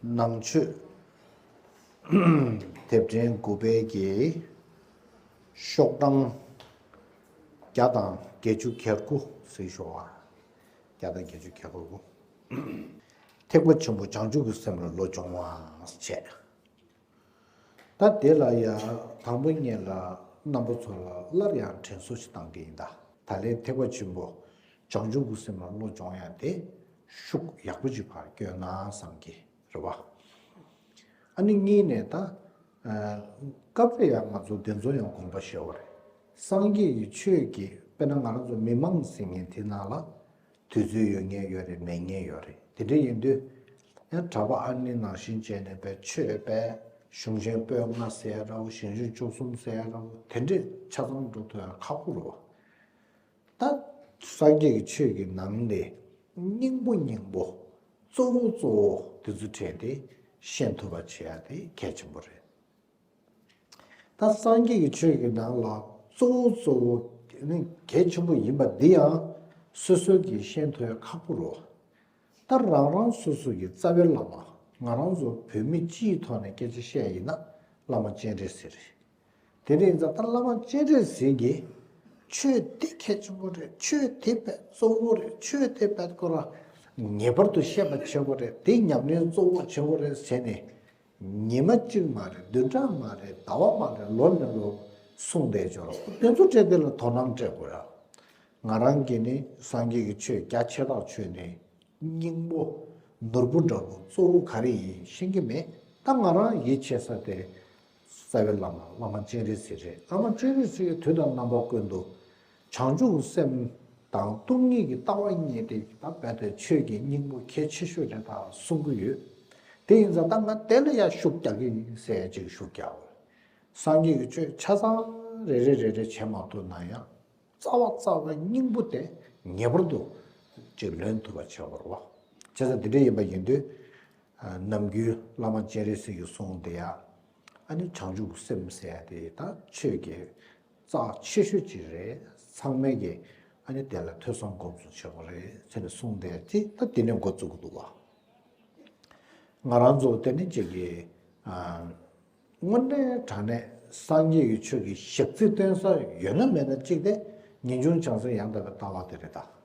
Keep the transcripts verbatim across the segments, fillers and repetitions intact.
ནང་ཆོས་དེབ་ཕྲེང་དགུ་པའི་གི་ཤོག་གྲངས་བརྒྱ་དང་བརྒྱད་ཅུ་གྱ་དགུ་ཟེར་ཤོག་ཨ། བརྒྱ་དང་བརྒྱད་ཅུ་གྱ་དགུ། ཐེག་པ་ཆེན་པོ་བྱང་ཆུབ་ཀྱི་སེམས་ལ་བློ་སྦྱོང་བ་བྱས། ད་དེ་ལ་ཡང་དང་པོ་ཉིད་ལ་རྣམ་པ་ཚོ་ལ་སླར་ཡང་དྲན་གསོ་ཞིག་བཏང་གི་ཡིན་ད། ད་ལན་ཐེག་པ་ཆེན་པོ་བྱང་ཆུབ་ཀྱི་སེམས་ལ་བློ་སྦྱོང་ཡ་དེ་ཤུགས་ཡག་པོ་ཅིག་ཕར་བསྐྱོན་ན་བསམ་གི་རེད་བ། ཨ་ནི་གཉིས་ནས་ད་སྐབས་རེ་ཡང་ང་ཚོ་དེ་ཚོ་ཡང་དགོངས་པ་བཞེས་པ་རེད། སངས་རྒྱས་ཀྱི་ཆོས་ཀྱི་དཔེར་ན་ང་རང་ཚོ་མི་མང་ཟེར་མཁན་དེ་ནང་ལ། དུས་ཚོད་ཡོད་མཁན་ཡོད་རེད་མེད་མཁན་ཡོད་རེད། དེ་འདྲ་ཡིན་དུས་ཡང་གྲྭ་པ་ཨ་ནི་ནང་བཞིན་བྱས་ནས་པའི་ཆོས་པའི་གཞུང་ཆེན་པོད་ལྔ་ཟེར་ཡ་འདྲ་བོ་ཞིང་གཞུང་བཅུ་གསུམ་ཟེར་ཡ་འདྲ་བོ་དེ་འདྲས་ཆ་ཚང་འགྲོ་ཐུབ་ཡ་ཁག་པོ་རེད་བ། ད་སངས་རྒྱས་ཀྱི་ཆོས་ཀྱི་ནང་ནས་སྙིང་པོ་སྙིང་པོ་གཙོ་བོ་གཙོ་བོ་དེ་ཚོ་བྲལ་ཏེ་ཤེས་ཐུབ་པ་བྱེད་ཡ་དེ་གལ་ཆེན་པོ་རེད། ད་སངས་རྒྱས་ཀྱི་ཆོས་ཀྱི་ནང་ལ་གཙོ་བོ་གཙོ་བོ་ནི་གལ་ཆེན་པོ་ཡིན་པ་འདི་ཡང་སོ་སོ་གིས་ཤེས་ཐུབ་ཡ་ཁག་པོ་རེད། ད་རང་རང་སོ་སོ་གི་རྩ་བའི་བླ་མ་ང་རང་ཚོ་བོད་མི་སྤྱིའི་ཐོག་ནས་སྐད་ཆ་བཤད་ཡིན་ན་བླ་མ་སྤྱན་རས་གཟིགས་རེད། དེ་རེད་ཙང་ད་བླ་མ་སྤྱན་རས་གཟིགས་ཀྱིས་ཆོས་དེ་གལ་ཆེན་པོ་རེད། ཆོས་དེ་བས་གཙོ་བོ་རེད། ཆོས་དེ་བས་ཁོ་རང་ངེས་པར་དུ་ཤེས་པ་བྱེད་དགོས་རེད། དེ་ཉམས་ལེན་གཙོ་བོ་བྱེད་དགོས་རེད་ཟེར་ནས། ཉི་མ་གཅིག་མ་རེད། བདུན་ཕྲག་མ་རེད། ཟླ་བ་མ་རེད། ལོ་ནས་ལོ་གསུངས་བསྡད་ཆོག་རོགས་དེ་ཚོ་བྲལ་དེ་ལ་དོ་སྣང་སྤྲད་དགོས་ར། ང་རང་གིས་ནི་སངས་རྒྱས་ཀྱི་ཆོས་རྒྱ་ཆེ་ཐག་ཆོད་ནས་སྙིང་པོ་ནོར་བུ་འདྲ་བོ་གཙོ་བོ་ག་རེ་ཡིན་ཤེས་ཀྱི་མེད། ད་ང་རང་ཡིད་ཆེས་ས་དེ་རྩ་བའི་བླ་མ་བླ་མ་སྤྱན་རས་གཟིགས་རེད། བླ་མ་སྤྱན་རས་གཟིགས་ཀྱིས་དུས་དང་རྣམ་པ་ཀུན་ཏུ། བྱང་ཆུབ་སེམས་དང་སྟོང་ཉིད་ཀྱི་ལྟ་བ་གཉིས་དེ་ད་རྦད་དེ་ཆོས་ཀྱི་སྙིང་པོ་གལ་ཆེ་ཤོས་རེད་ད་གསུང་གི་ཡོད། དེ་ཡིན་ཙང་ད་ང་དེ་ལ་ཡང་ཤུགས་རྒྱག་གི་ཡིན་ཟེར་ཅིག་ཤུགས་རྒྱག་དགོས། སངས་རྒྱས་ཀྱི་ཆོས་ཆ་ཚང་རེ་རེ་རེ་རེ་བྱེད་མ་ཐུབ་ན་ཡང་རྩ་བ་རྩ་བ་སྙིང་པོ་དེ་ངེས་པར་དུ་ཅིག་ལོན་ཐུབ་པ་བྱེད་དགོས་རེད་བ། བྱས་ཙང་དེ་འདྲ་ཡིན་པ་ཡིན་དུས། ནམ་རྒྱུན་བླ་མ་སྤྱན་རས་གཟིགས་ཀྱི་གསུང་དེ་ཡང་། ཨ་ནི་བྱང་ཆུབ་སེམས་ཟེར་ཡ་དེ་ད་ཆོས་ཀྱི་རྩ་ཆེ་ཤོས་ཅིག་རེད། ཚང་མས་ཀྱི་ཨ་ནི་དེ་ལ་ཐོས་བསམ་སྒོམ་གསུམ་བྱེད་དགོས་རེད་ཟེར་ནས་གསུངས་དེ་དེ་ད་དེ་ནས་འགོ་བཙུགས་ཀྱི་འདུག་བ། ང་རང་ཚོ་དེ་ནི་ཅིག་གི་དངོས་གནས་དྲང་གནས་སངས་རྒྱས་ཀྱི་ཆོས་ཀྱི་ཞག་ཚི་སྟོན་ས་ཡོད་ན་མེད་ན་གཅིག་དེ་ངེས་འབྱུང་བྱང་སེམས་ཡང་དག་པའི་ལྟ་བ་དེ་རེད་ད།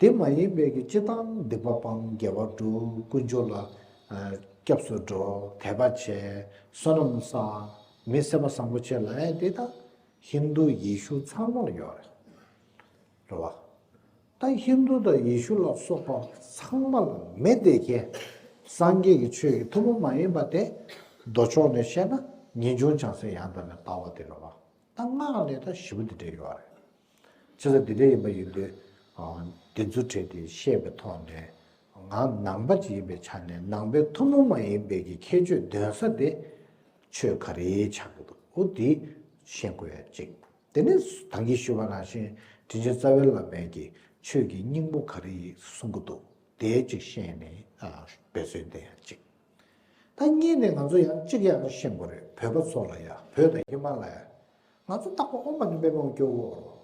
དེ་མ་ཡིན་པའི་གི་སྤྱི་བཏང་སྡིག་པ་སྤང་དགེ་བ་སྒྲུབ་དཀོན་མཆོག་ལ་སྐྱབས་སུ་འགྲོ་དད་པ་བྱེད་བསོད་ནམས་བསགས་མི་སེམས་པ་བཟང་པོ་བྱེད་ལ་ཡང་དེ་ད་ཧིན་དུ་ཡེ་ཤུ་ཚང་མ་ལ་ཡོད་རེད། རེད་བ། ད་ཧིན་དུ་དང་ཡེ་ཤུ་ལ་སོགས་པ་ཚང་མ་ལ་མེད་དེ་ཁྱེད་སངས་རྒྱས་ཀྱི་ཆོས་ཀྱི་ཐུན་མོང་མ་ཡིན་པ་དེ་མདོ་ཕྱོགས་ནས་བཤད་ན་ངེས་འབྱུང་བྱང་སེམས་ཡང་དག་པའི་ལྟ་བ་དེ་རེད་བ། ད་སྔགས་ནས་ད་ཞེ་པོ་དེ་འདྲ་ཡོད་རེད། བྱས་ཙང་དེ་འདྲ་ཡིན་པ་ཡིན་དུས། དེ་ཚོ་བྲལ་ཏེ་ཤེས་པའི་ཐོག་ནས། ང་ནང་པ་ཅིག་ཡིན་པའི་ཆ་ནས་ནང་པའི་ཐུན་མོང་མ་ཡིན་པའི་གི་ཁྱད་ཆོས་འདོན་ས་དེ། ཆོས་ག་རེ་ཆགས་ཀྱི་འདུག་འོ་དེ་ཤེས་དགོས་ཡ་གཅིག་དེ་ནས་ད་གིན་ཞུས་པ་ནང་བཞིན་དྲིན་ཅན་རྩ་བའི་བླ་མས་ཀྱི་ཆོས་ཀྱི་སྙིང་པོ་ག་རེ་ཡིན་གསུང་གི་འདུག་དེ་གཅིག་ཤེས་ནས་འབད་བརྩོན་དེ་ཡ་གཅིག་ད་གཉིས་ནས་ང་ཚོ་ཡང་གཅིག་ཡང་ཤེས་དགོས་རེད། བོད་པ་ཚོ་ལ་ཡ་བོད་དང་ཧི་མ་ལ་ཡ། ང་ཚོ་རྟག་པར་ཨོཾ་མ་ཎི་པདྨེ་ཧཱུྃ་སྐྱོར་གྱི་ཡོད་རེད།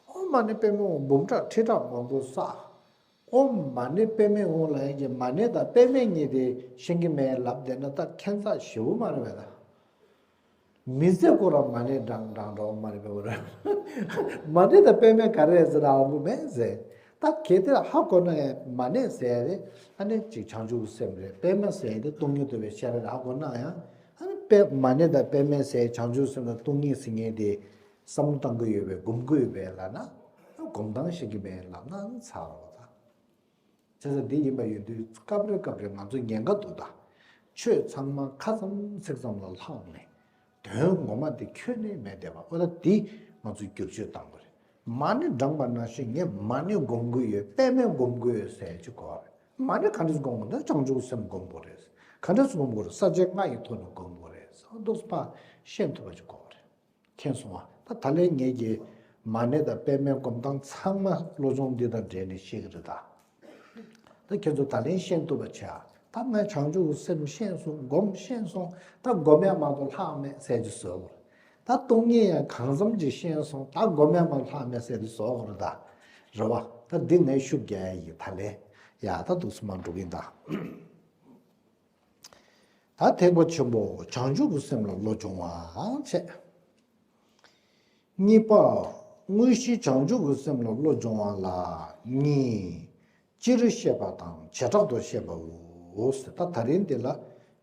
ཨོཾ་མ་ཎི་པདྨེ་ཧཱུྃ་འབུམ་ཕྲག་ཁྲི་ཕྲག་མང་པོ་བསགས། ཨོཾ་མ་ཎི་པདྨེ་ཧཱུྃ་ལབ་ཡག་གི་མ་ཎི་དང་པདྨེ་གཉིས་དེ་ཤེས་ཀྱི་མེད་ལབ་བསྡད་ན་ད་ཁྱད་མཚར་ཞེ་པོ་མ་རེད་པས་ད། མི་ཚེ་ཁོ་རང་མ་ཎི་བགྲང་བགྲང་འགྲོ་མ་རེད་པས་རེད། མ་ཎི་དང་པདྨེ་ག་རེ་རེད་ཟེར་ན་ཧ་གོ་མེད་ཟེར། ད་གལ་ཏེ་ཧ་གོ་ན་ཡང་མ་ཎི་ཟེར་ཡ་རེད། ཨ་ནི་ཅིག་བྱང་ཆུབ་སེམས་རེད། པདྨ་ཟེར་ཡ་དེ་སྟོང་ཉིད་རྟོགས་པའི་ཤེས་རབ་རེད། ཧ་གོ་ན་ཡང་ཨ་ནི་པད་མ་ཎི་དང་པདྨེ་ཟེར་བྱང་ཆུབ་སེམས་དང་སྟོང་ཉིད་ཟེར་མཁན་དེ། བསམ་བློ་བཏང་གི་ཡོད་པས་སྒོམ་གྱི་ཡོད་པས་ལབ་ན། སྒོམ་སྟངས་ཤེས་ཀྱི་མེད་ལབ་ན་ཚར་བ་དང་། བྱས་ཙང་འདི་ཡིན་པ་ཡིན་དུས་སྐབས་རེ་སྐབས་རེ་ང་ཚོ་ཉེན་ཁ་འདུག་ད། ཆོས་ཚང་མ་ཁ་ཙམ་ཚིག་ཙམ་ལ་ལྷག་ནས། དོན་ངོ་མ་དེ་ཁྱོན་ནས་མེད་བསྡད་པ་འོ་ད་འདི་ང་ཚོས་བསྒྱུར་བཅོས་བཏང་དགོས་རེད། མ་ཎི་བགྲངས་པ་ནང་བཞིན་ངས་མ་ཎི་སྒོམ་གྱི་ཡོད་པདྨ་སྒོམ་གྱི་ཡོད་ཟེར་གྱི་དགོས་རེད། མ་ཎི་ག་འདྲས་སྒོམ་དགོས་ན་བྱང་ཆུབ་སེམས་སྒོམ་དགོས་རེད། ག་འདྲས་སྒོམ་དགོས་རེད། ས་བཅད་ལྔ་ཡི་ཐོག་ནས་སྒོམ་དགོས་རེད། འདུག་སེ་ཕར་ཤེས་ཐུབ་པ་ཅིག་དགོས་རེད། མཁྱེན་སོང་ང་། ད་ད་ལན་ངེད་ཀྱིས་མ་ཎི་དང་པདྨའི་སྒོམ་སྟངས་ཚང་མ་བློ་སྦྱོང་འདི་དང་འབྲེལ་ནས་ཤེས་ཀྱི་རེད་ད། ད་ཁྱེད་ཚོ་ད་ལན་ཤེས་ཐུབ་པ་བྱ། ད་ངས་བྱང་ཆུབ་སེམས་ཤེས་སོང་། སྒོམ་ཤེས་སོང་། ད་སྒོམ་ཡ་མ་གཏོགས་ལྷག་མེད་ཟེར་གྱི་བཟོ་དགོས། ད་སྟོང་ཉིད་ཡང་གང་འཚམ་ཅིག་ཤེས་སོང་། ད་སྒོམ་ཡ་མ་ལྷག་མེད་ཟེར་གྱི་བཟོ་དགོས་རེད་ད། རེད་བ། ད་འདི་ངས་ཤུགས་རྒྱག་ཡ་ཡིན་ད་ལན། ཡ་ད་འདུག་སེ་མར་འགྲོ་གི་ཡིན་ད། ད་ཐེག་པ་ཆེན་པོ་བྱང་ཆུབ་ཀྱི་སེམས་ལ་བློ་སྦྱོང་བ་བྱས། གཉིས་པ། དངོས་གཞི་བྱང་ཆུབ་ཀྱི་སེམས་ལ་བློ་སྦྱོང་བ་ལ་གཉིས། སྤྱིར་བཤད་པ་དང་བྱེ་བྲག་ཏུ་བཤད་པའོ། ད་ད་རིང་འདི་ལ་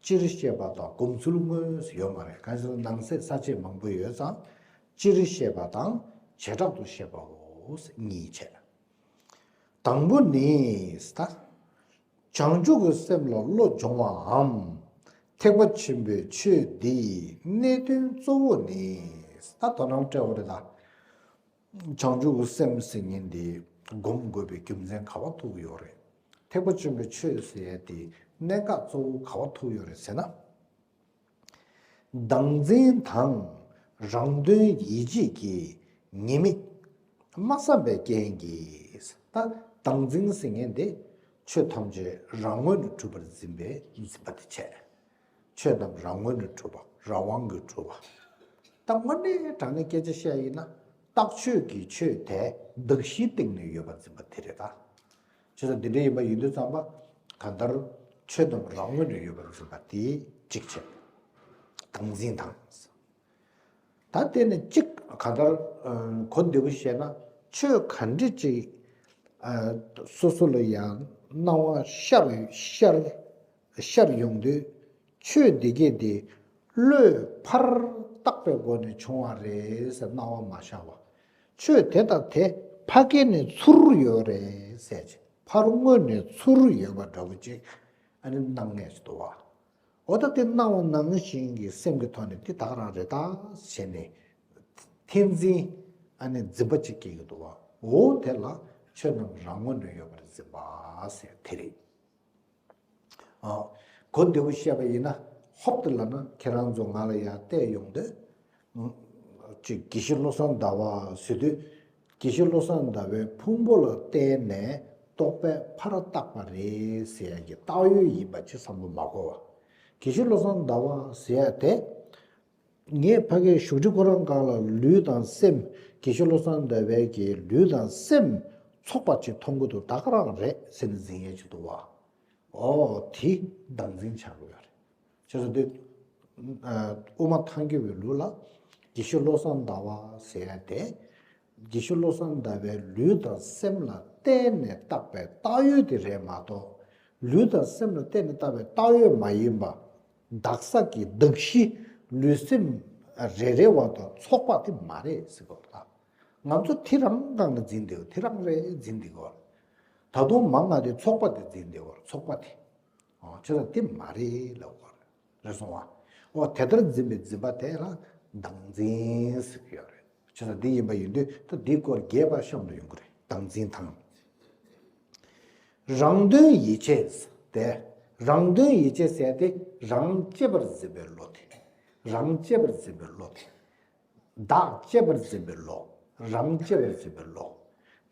སྤྱིར་བཤད་པ་དང་སྒོམ་ཚུལ་དངོས་ཡོད་མ་རེད། གང་ཞིག་ནང་གསེས་ས་བཅད་མང་པོ་ཡོད་ཙང་སྤྱིར་བཤད་པ་དང་བྱེ་བྲག་ཏུ་བཤད་པའོ། གཉིས་བྱས། དང་པོ་ནི། བྱང་ཆུབ་ཀྱི་སེམས་ལ་བློ་སྦྱོང་བའམ། ཐེག་པ་ཆེན་པོའི་ཆོས་འདིའི་གནད་དོན་གཙོ་བོ་ནི། ད་དོ་སྣང་སྤྲད་པ་རེད་ད། བྱང་ཆུབ་ཀྱི་སེམས་ཟེར་མཁན་འདི་སྒོམ་དགོས་པའི་རྒྱུ་མཚན་ག་པར་ཐུག་ཡོད་རེད། ཐེག་པ་ཆེན་པོའི་ཆོས་ཟེར་ཡས་དེ་གནད་འགག་གཙོ་བོ་ག་པར་ཐུག་ཡོད་རེད་ཟེར་ན། བདག་འཛིན་དང་རང་དོན་ཡིད་བྱེད་ཀྱི་ཉེས་དམིགས་མ་བསམ་པའི་རྐྱེན་གྱིས། ད་བདག་འཛིན་ཟེར་མཁན་དེ་ཆོས་ཐམས་ཅད་རང་ངོས་ནས་གྲུབ་པར་འཛིན་པའི་འཛིན་པ་དེ་བྱས། ཆོས་རྣམས་རང་ངོས་ནས་གྲུབ་པ། རང་དབང་གིས་གྲུབ་པ། ད་དངོས་གནས་དྲང་གནས་སྐད་ཆ་བཤད་ཡིན་ན་རྟགས་ཆོས་ཀྱི་ཆོས་དེ་གདགས་གཞིའི་སྟེང་ནས་ཡོད་པར་འཛིན་པ་དེ་རེད་ད། བྱས་ཙང་འདི་འདྲ་ཡིན་པ་ཡིན་དུས་ཙམ་པ། གང་ལྟར་ཆོས་རྣམས་རང་ངོས་ནས་ཡོད་པར་འཛིན་པ་དེ་གཅིག་བྱས། བདག་འཛིན་དང་། ད་དེ་ནི་གཅིག་གང་ལྟར་གོ་བདེ་པོ་བཤད་ན་ཆོས་ག་འདྲ་ཅིག་སོ་སོ་ལ་ཡང་སྣང་བ་ཤར་ཤར་ཤར་ཡོང་དུས། ཆོས་འདི་གས་འདི་བློས་ཕར་བཏགས་པའི་སྒོ་ནས་བྱུང་བ་རེད་ཟེར་སྣང་བ་མ་ཤར་བ། ཆོས་དེ་དང་དེ་ཕ་གི་ནས་ཚུར་ཡོད་རེད་ཟེར་ཅིག་ཕར་ངོས་ནས་ཚུར་ཡོད་པ་འདྲ་བོ་ཅིག་ཨ་ནི་སྣང་ངེས་སུ་འདུག་བ། འོ་ད་དེ་སྣང་བ་ནང་བཞིན་གྱི་སེམས་ཀྱི་ཐོག་ནས་དེ་ད་ག་རང་རེད་ད་ཟེར་ནས་ཐེར་འཛིན་ཨ་ནི་འཛིན་པ་ཅིག་སྐྱེ་གི་འདུག་བ། འོ་དེ་ལ་ཆོས་རྣམས་རང་ངོས་ནས་ཡོད་པར་འཛིན་པ་ཟེར་དེ་རེད། ཨ། གོ་བདེ་པོ་བཤད་པ་ཡིན་ན། ཧོབ་ཏེ་ལབ་ན་ཁྱེད་རང་ཚོ་ང་ལ་ཡར་བལྟས་ཡོང་དུས། ཅིག་དགེ་བཤེས་བློ་བཟང་ཟླ་བ་ཟེར་དུས། དགེ་བཤེས་བློ་བཟང་ཟླ་བའི་ཕུང་པོ་ལ་བལྟས་ནས་རྟོག་པས་ཕར་བཏགས་པ་རེད་ཟེར་ཡ་གི་བཏགས་ཡོད་ཡིན་པ་ཅིག་བསམ་བློ་མ་འཁོར་བ། དགེ་བཤེས་བློ་བཟང་ཟླ་བ་ཟེར་ཡ་དེ། ངས་ཕ་གིའི་བཞུགས་ཁྲི་ཁོ་རང་སྒང་ལ་ལུས་དང་སེམས། དགེ་བཤེས་བློ་བཟང་ཟླ་བའི་གི་ལུས་དང་སེམས་ཚོགས་པ་ཅིག་མཐོང་གི་འདུག་ད་ག་རང་རེད་ཟེར་ནས་འཛིན་ཡས་ཅིག་འདུག་བ། ཨོ་དེ་བདག་འཛིན་ཆགས་ཀྱི་ཡོད་རེད། བྱས་ཙང་དེ། དབུ་མ་ཐལ་འགྱུར་བའི་ལུགས་ལ། དགེ་བཤེས་བློ་བཟང་ཟླ་བ་ཟེར་ཡ་དེ། དགེ་བཤེས་བློ་བཟང་ཟླ་བའི་ལུས་དང་སེམས་ལ་བརྟེན་ནས་བཏགས་པའི་བཏགས་ཡོད་དེ་རེད་མ་གཏོགས། ལུས་དང་སེམས་ལ་བརྟེན་ནས་བཏགས་པའི་བཏགས་ཡོད་མ་ཡིན་པ། བདག་ས་ཀྱི་གདགས་གཞི་ལུས་སེམས་རེ་རེ་བ་དང་ཚོགས་པ་དེ་མ་རེད་ཟེར་གོ་ད། ང་ཚོ་དེ་རང་སྒང་ལ་འཛིན་བསྡད་ཡོད། དེ་རང་རེད་འཛིན་བསྡད་ཡོད། ད་དུང་མང་ང་དེ་ཚོགས་པ་དེ་འཛིན་བསྡད་ཡོད། ཚོགས་པ་དེ། ཨོ་བྱས་ཙང་དེ་མ་རེད་ལབ་དགོས་རེད། རེད་སོང་བ། ཨོ་དེ་ལྟར་འཛིན་པའི་འཛིན་པ་དེ་ལ་བདག་འཛིན་ཟེར་གྱི་ཡོད་རེད། བྱས་ཙང་འདི་ཡིན་པ་ཡིན་དུས་ད་འདིའི་སྐོར་རྒྱས་པ་གཤམ་དུ་ཡོང་གི་རེད། བདག་འཛིན་དང་། རང་དོན་ཡིད་བྱེད་དེ། རང་དོན་ཡིད་བྱེད་ཟེར་ཏེ་རང་གཅེས་པར་འཛིན་པའི་བློ་དེ། རང་གཅེས་པར་འཛིན་པའི་བློ་དེ། བདག་གཅེས་པར་འཛིན་པའི་བློ། རང་གཅེས་པར་འཛིན་པའི་བློ།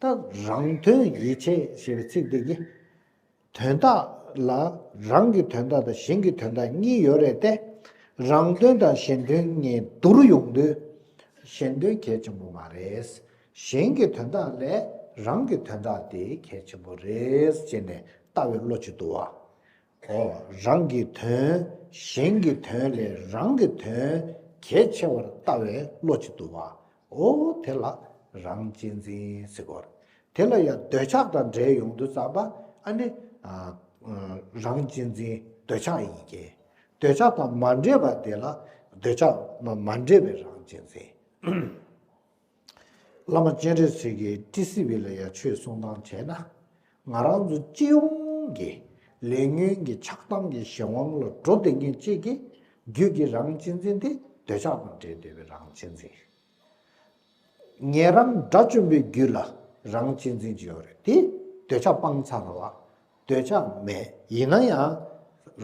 ད་རང་དོན་ཡིད་བྱེད་ཞེས་པའི་ཚིག་འདི་གིས། དོན་དག་ལ་རང་གི་དོན་དག་དང་གཞན་གྱི་དོན་དག་གཉིས་ཡོད་རེད་དེ། རང་དོན་དང་གཞན་དོན་གཉིས་བསྡུར་ཡོང་དུས། གཞན་དོན་གལ་ཆེན་པོ་མ་རེད། གཞན་གྱི་དོན་དག་ལས་རང་གི་དོན་དག་དེ་གལ་ཆེན་པོ་རེད་ཅེས་ནས་ལྟ་བའི་བློ་ཅིག་འདུག་བ། ཨོ། རང་གི་དོན། གཞན་གྱི་དོན་ལས་རང་གི་དོན་གལ་ཆེ་བར་ལྟ་བའི་བློ་ཅིག་འདུག་བ། ཨོ་དེ་ལ་རང་གཅེས་འཛིན་ཟེར་གོ། དེ་ལ་ཡང་འདོད་ཆགས་དང་འབྲེལ་ཡོང་དུས་ཙམ་པ་ཨ་ནི། ཨ། རང་གཅེས་འཛིན་འདོད་ཆགས་ཡིན་གྱི། འདོད་ཆགས་དང་མ་འདྲེས་པ་དེ་ལ་འདོད་ཆགས་མ་མ་འདྲེས་པའི་རང་གཅེས་འཛིན། བླ་མ་སྤྱན་རས་གཟིགས་ཀྱིས་ཏི་སི་ཝི་ལ་ཡང་ཆོས་གསུང་སྟངས་བྱས་ན། ང་རང་ཚོ་སྤྱི་ཡོངས་ཀྱི་ལས་ཉོན་གྱི་ཆགས་སྡང་གི་གཞན་དབང་ལ་འགྲོ་བསྡད་མཁན་གཅིག་གི་རྒྱུད་ཀྱི་རང་གཅེས་འཛིན་དེ་འདོད་ཆགས་དང་འབྲེལ་བསྡད་པའི་རང་གཅེས་འཛིན། ཉན་རང་དགྲ་བཅོམ་པའི་རྒྱུད་ལ་རང་གཅེས་འཛིན་ཅིག་ཡོད་རེད་དེ། འདོད་ཆགས་སྤངས་ཚར་བ། འདོད་ཆགས་མེད། ཡིན་ན་ཡང་།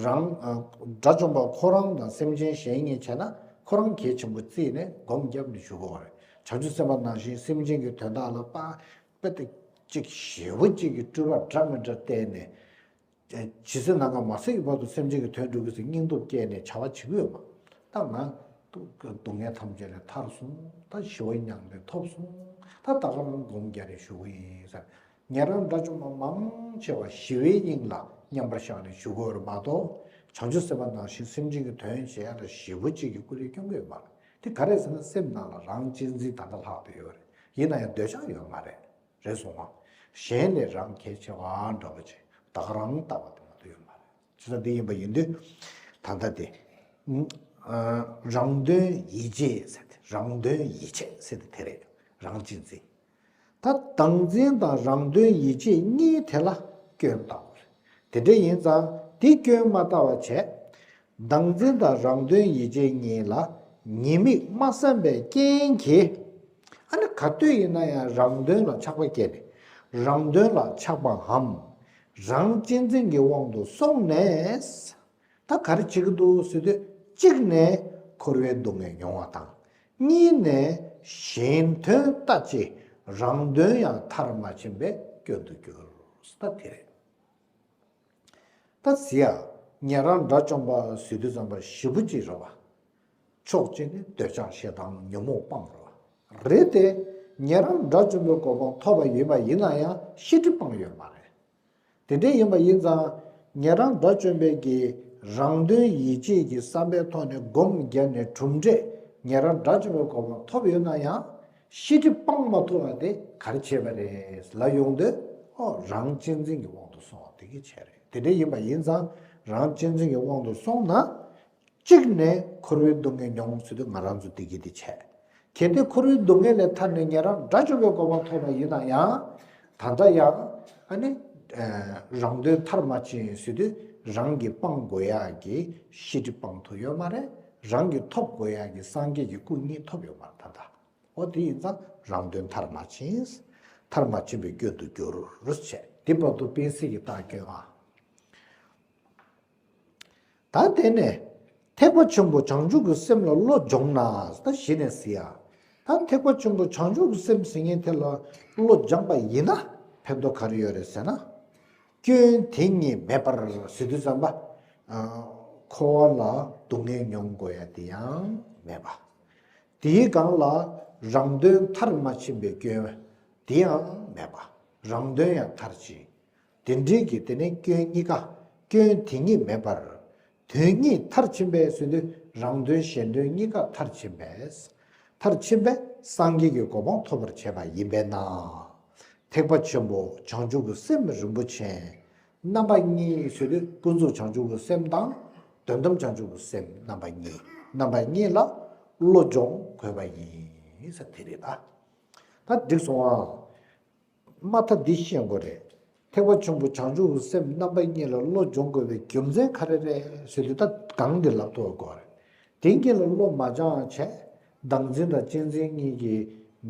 རང་། ཨ། དགྲ་བཅོམ་པ་ཁོ་རང་དང་སེམས་ཅན་གཞན་གཉིས་བྱས་ན་ཁོ་རང་གལ་ཆེན་པོ་བརྩིས་ནས་སྒོམ་བརྒྱབ་ནས་བཞུགས་དགོས་པ་རེད། བྱང་ཆུབ་སེམས་དཔའ་ནང་བཞིན་སེམས་ཅན་གྱི་དོན་དག་ལ་དཔའ་དཔེ་དེ་གཅིག་ཞེ་པོ་གཅིག་གི་སྤྲུལ་པ་འདྲ་མི་འདྲ་བསྟན་ནས། ཇི་སྲིད་ནམ་མཁའ་མ་ཟད་ཀྱི་བར་དུ་སེམས་ཅན་གྱི་དོན་སྒྲུབ་དགོས་ཟེར་སྙིང་སྟོབས་བསྐྱེད་ནས་བྱ་བ་བྱེད་ཀྱི་ཡོད་པ། ད་ང་སྡུག་བསྔལ་ཐམས་ཅད་ལས་ཐར་སོང་། ད་ཞི་བ་མྱང་འདས་ཐོབ་སོང་། ད་ད་ག་རང་སྒོམ་རྒྱག་རེ་ཞུ་གི་ཡིན་ཟེར། ཉན་རང་དགྲ་བཅོམ་པ་མང་ཆེ་བ་ཞི་བའི་དབྱིངས་ལ་མཉམ་པར་བཞག་ནས་བཞུགས་ཀྱི་ཡོད་རེད་མ་གཏོགས། བྱང་ཆུབ་སེམས་དཔའ་ནང་བཞིན་སེམས་ཅན་གྱི་དོན་བྱེད་ཡ་ལ་ཞེ་པོ་ཅིག་གི་ཀུ་རེ་སྐྱོན་གྱི་ཡོད་མ་རེད། དེ་ག་རེ་ཟེར་ན་སེམས་ནང་ལ་རང་གཅེས་འཛིན་ད་ལྟ་ལྷག་བསྡད་ཡོད་རེད། ཡིན་ན་ཡང་འདོད་ཆགས་ཡོད་མ་རེད། རེད་སོང་ང་། གཞན་ལས་རང་གལ་ཆེ་བ་འདྲ་བོ་ཅིག་ད་ག་རང་ལྟ་བ་དེ་མ་གཏོགས་ཡོད་མ་རེད། བྱས་ཙང་འདི་ཡིན་པ་ཡིན་དུས་ད་ལྟ་དེ་ཨ་རང་དོན་ཡིད་བྱེད་ཟེར་ཏེ་རང་དོན་ཡིད་བྱེད་ཟེར་ཏེ་དེ་རེད། རང་གཅེས་འཛིན། ད་བདག་འཛིན་དང་རང་དོན་ཡིད་བྱེད་གཉིས་དེ་ལ་སྐྱོན་བཏགས་པ་རེད། དེ་འདྲ་ཡིན་ཙང་དེ་སྐྱོན་མ་བཏགས་པ་བྱས། བདག་འཛིན་དང་རང་དོན་ཡིད་བྱེད་གཉིས་ལ་ཉེས་དམིགས་མ་བསམ་པའི་རྐྱེན་གྱིས། ཨ་ནི་ག་དུས་ཡིན་ན་ཡང་རང་དོན་ལ་ཆགས་པ་སྐྱེས་ནས་རང་དོན་ལ་ཆགས་པའམ། རང་གཅེས་འཛིན་གྱི་དབང་དུ་སོང་ནས། ད་ག་རེ་བྱེད་ཀྱི་འདུག་ཟེར་དུས་གཅིག་ནས་འཁོར་བའི་སྡུག་བསྔལ་མྱོང་བ་དང་། གཉིས་ནས་གཞན་དོན་ལྟ་ཅི་རང་དོན་ཡང་མཐར་མ་ཕྱིན་པའི་སྐྱོན་དུ་འགྱུར། ད་དེ་རེད། ད་ཟེར་ཡ། ཉན་རང་དགྲ་བཅོམ་པ་ཟེར་དུས་ཙམ་པ་ཞེ་པོ་ཅིག་རེད་བ། ཕྱོགས་གཅིག་ནས་འདོད་ཆགས་ཞེ་སྡང་ཉོན་མོངས་སྤངས་རེད་བ། རེད་དེ། ཉན་རང་དགྲ་བཅོམ་པའི་གོ་འཕང་ཐོབ་པ་ཡིན་པ་ཡིན་ན་ཡང་ཤེས་སྒྲིབ་སྤངས་ཡོད་མ་རེད། དེ་འདྲ་ཡིན་པ་ཡིན་ཙང་། ཉན་རང་དགྲ་བཅོམ་པའི་གི་རང་དོན་ཡིད་བྱེད་ཀྱི་བསམ་པའི་ཐོག་ནས་སྒོམ་བརྒྱབ་ནས་གྲུབ་འབྲས་ཉན་རང་དགྲ་བཅོམ་པའི་གོ་འཕང་ཐོབ་ཡོད་ན་ཡང་། ཤེས་སྒྲིབ་སྤང་མ་ཐུབ་པ་དེ་ག་རེ་བྱས་པ་རེད་ལབ་ཡོང་དུས། ཨོ་རང་གཅེས་འཛིན་གྱི་དབང་དུ་སོང་བ་དེ་གི་བྱས་རེད། དེ་འདྲ་ཡིན་པ་ཡིན་ཙང་། རང་གཅེས་འཛིན་གྱི་དབང་དུ་སོང་ན། གཅིག་ནས་འཁོར་བའི་སྡུག་བསྔལ་མྱོང་ཟེར་དུས་ང་རང་ཚོ་བདེ་སྐྱིད་དེ་བྱས། གལ་ཏེ་འཁོར་བའི་སྡུག་བསྔལ་ལས་ཐར་ནས་ཉན་རང་དགྲ་བཅོམ་པའི་གོ་འཕང་ཐོབ་པ་ཡིན་ན་ཡང་། ད་ལྟ་ཡང་ཨ་ནི་རང་དོན་མཐར་མ་ཕྱིན་ཟེར་དུས་རང་གིས་སྤང་དགོས་ཡག་གི་ཤེས་སྒྲིབ་སྤང་ཐུབ་ཡོད་མ་རེད། རང་གིས་ཐོབ་དགོས་ཡག་གི་སངས་རྒྱས་ཀྱི་སྐུ་གཉིས་ཐོབ་ཡོད་མ་རེད་ད་ལྟ། འོ་དེ་ཡིན་ཙང་རང་དོན་མཐར་མ་ཕྱིན། མཐར་མ་ཕྱིན་པའི་སྐྱོན་དུ་འགྱུར་ཟེར། དེ་བར་དུ་སྤེན་སྲིད་ཀྱི་རྟགས་སྐྱོན་ཨ། ད་དེ་ནས་ཐེག་པ་ཆེན་པོ་བྱང་ཆུབ་ཀྱི་སེམས་ལ་བློ་སྦྱོང་ན། ད་གཞི་ནས་ཟེར་ཡ། ད་ཐེག་པ་ཆེན་པོ་བྱང་ཆུབ་ཀྱི་སེམས་ཟེར་མཁན་དེ་ལ་བློ་སྦྱངས་པ་ཡིན་ན་ཕན་ཐོགས་ག་རེ་ཡོད་རེད་ཟེར་ན། སྐྱོན་དེ་གཉིས་མེད་པར་ཟེར་དུས་ཙམ་པ། ཨ། འཁོར་བ་ལ་སྡུག་བསྔལ་མྱོང་དགོས་ཡ་དེ་ཡང་མེད་པ། དེའི་སྒང་ལ་རང་དོན་མཐར་མ་ཕྱིན་པའི་སྐྱོན་དེ་ཡང་མེད་པ། རང་དོན་ཡང་མཐར་ཕྱིན། དེ་འདྲའི་གི་དེ་ནས་སྐྱོན་གཉིས་ཀ། སྐྱོན་དེ་གཉིས་མེད་པར། དོན་གཉིས་མཐར་ཕྱིན་པས་ཟེར་དུས་རང་དོན་གཞན་དོན་གཉིས་ཀ་མཐར་ཕྱིན་པས། མཐར་ཕྱིན་པས་སངས་རྒྱས་ཀྱི་གོ་འཕང་ཐོབ་པར་བྱེད་པ་ཡིན་པས་ན། ཐེག་པ་ཆེན་པོ་བྱང་ཆུབ་ཀྱི་སེམས་རིན་པོ་ཆེ། རྣམ་པ་གཉིས་ཟེར་དུས་ཀུན་རྫོབ་བྱང་ཆུབ་ཀྱི་སེམས་དང་། དོན་དམ་བྱང་ཆུབ་ཀྱི་སེམས་རྣམ་པ་གཉིས། རྣམ་པ་གཉིས་ལ་བློ་སྦྱོང་དགོས་པ་ཡིན་ཟེར་དེ་རེད་ད། ད་འགྲིག་སོང་ཨ། མ་མཐའ་འདི་ཤེས་དགོས་རེད། ཐེག་པ་ཆེན་པོ་བྱང་ཆུབ་ཀྱི་སེམས་རྣམ་པ་གཉིས་ལ་བློ་སྦྱོང་དགོས་པའི་རྒྱུ་མཚན་ག་རེ་རེད་ཟེར་དུས་ད་གང་འདི་ལབ་ཐུབ་དགོས་རེད། དེ་གཉིས་ལ་བློ་མ་སྦྱང་བྱས། བདག་འཛིན་དང་གཅེས་འཛིན་གཉིས་ཀྱི་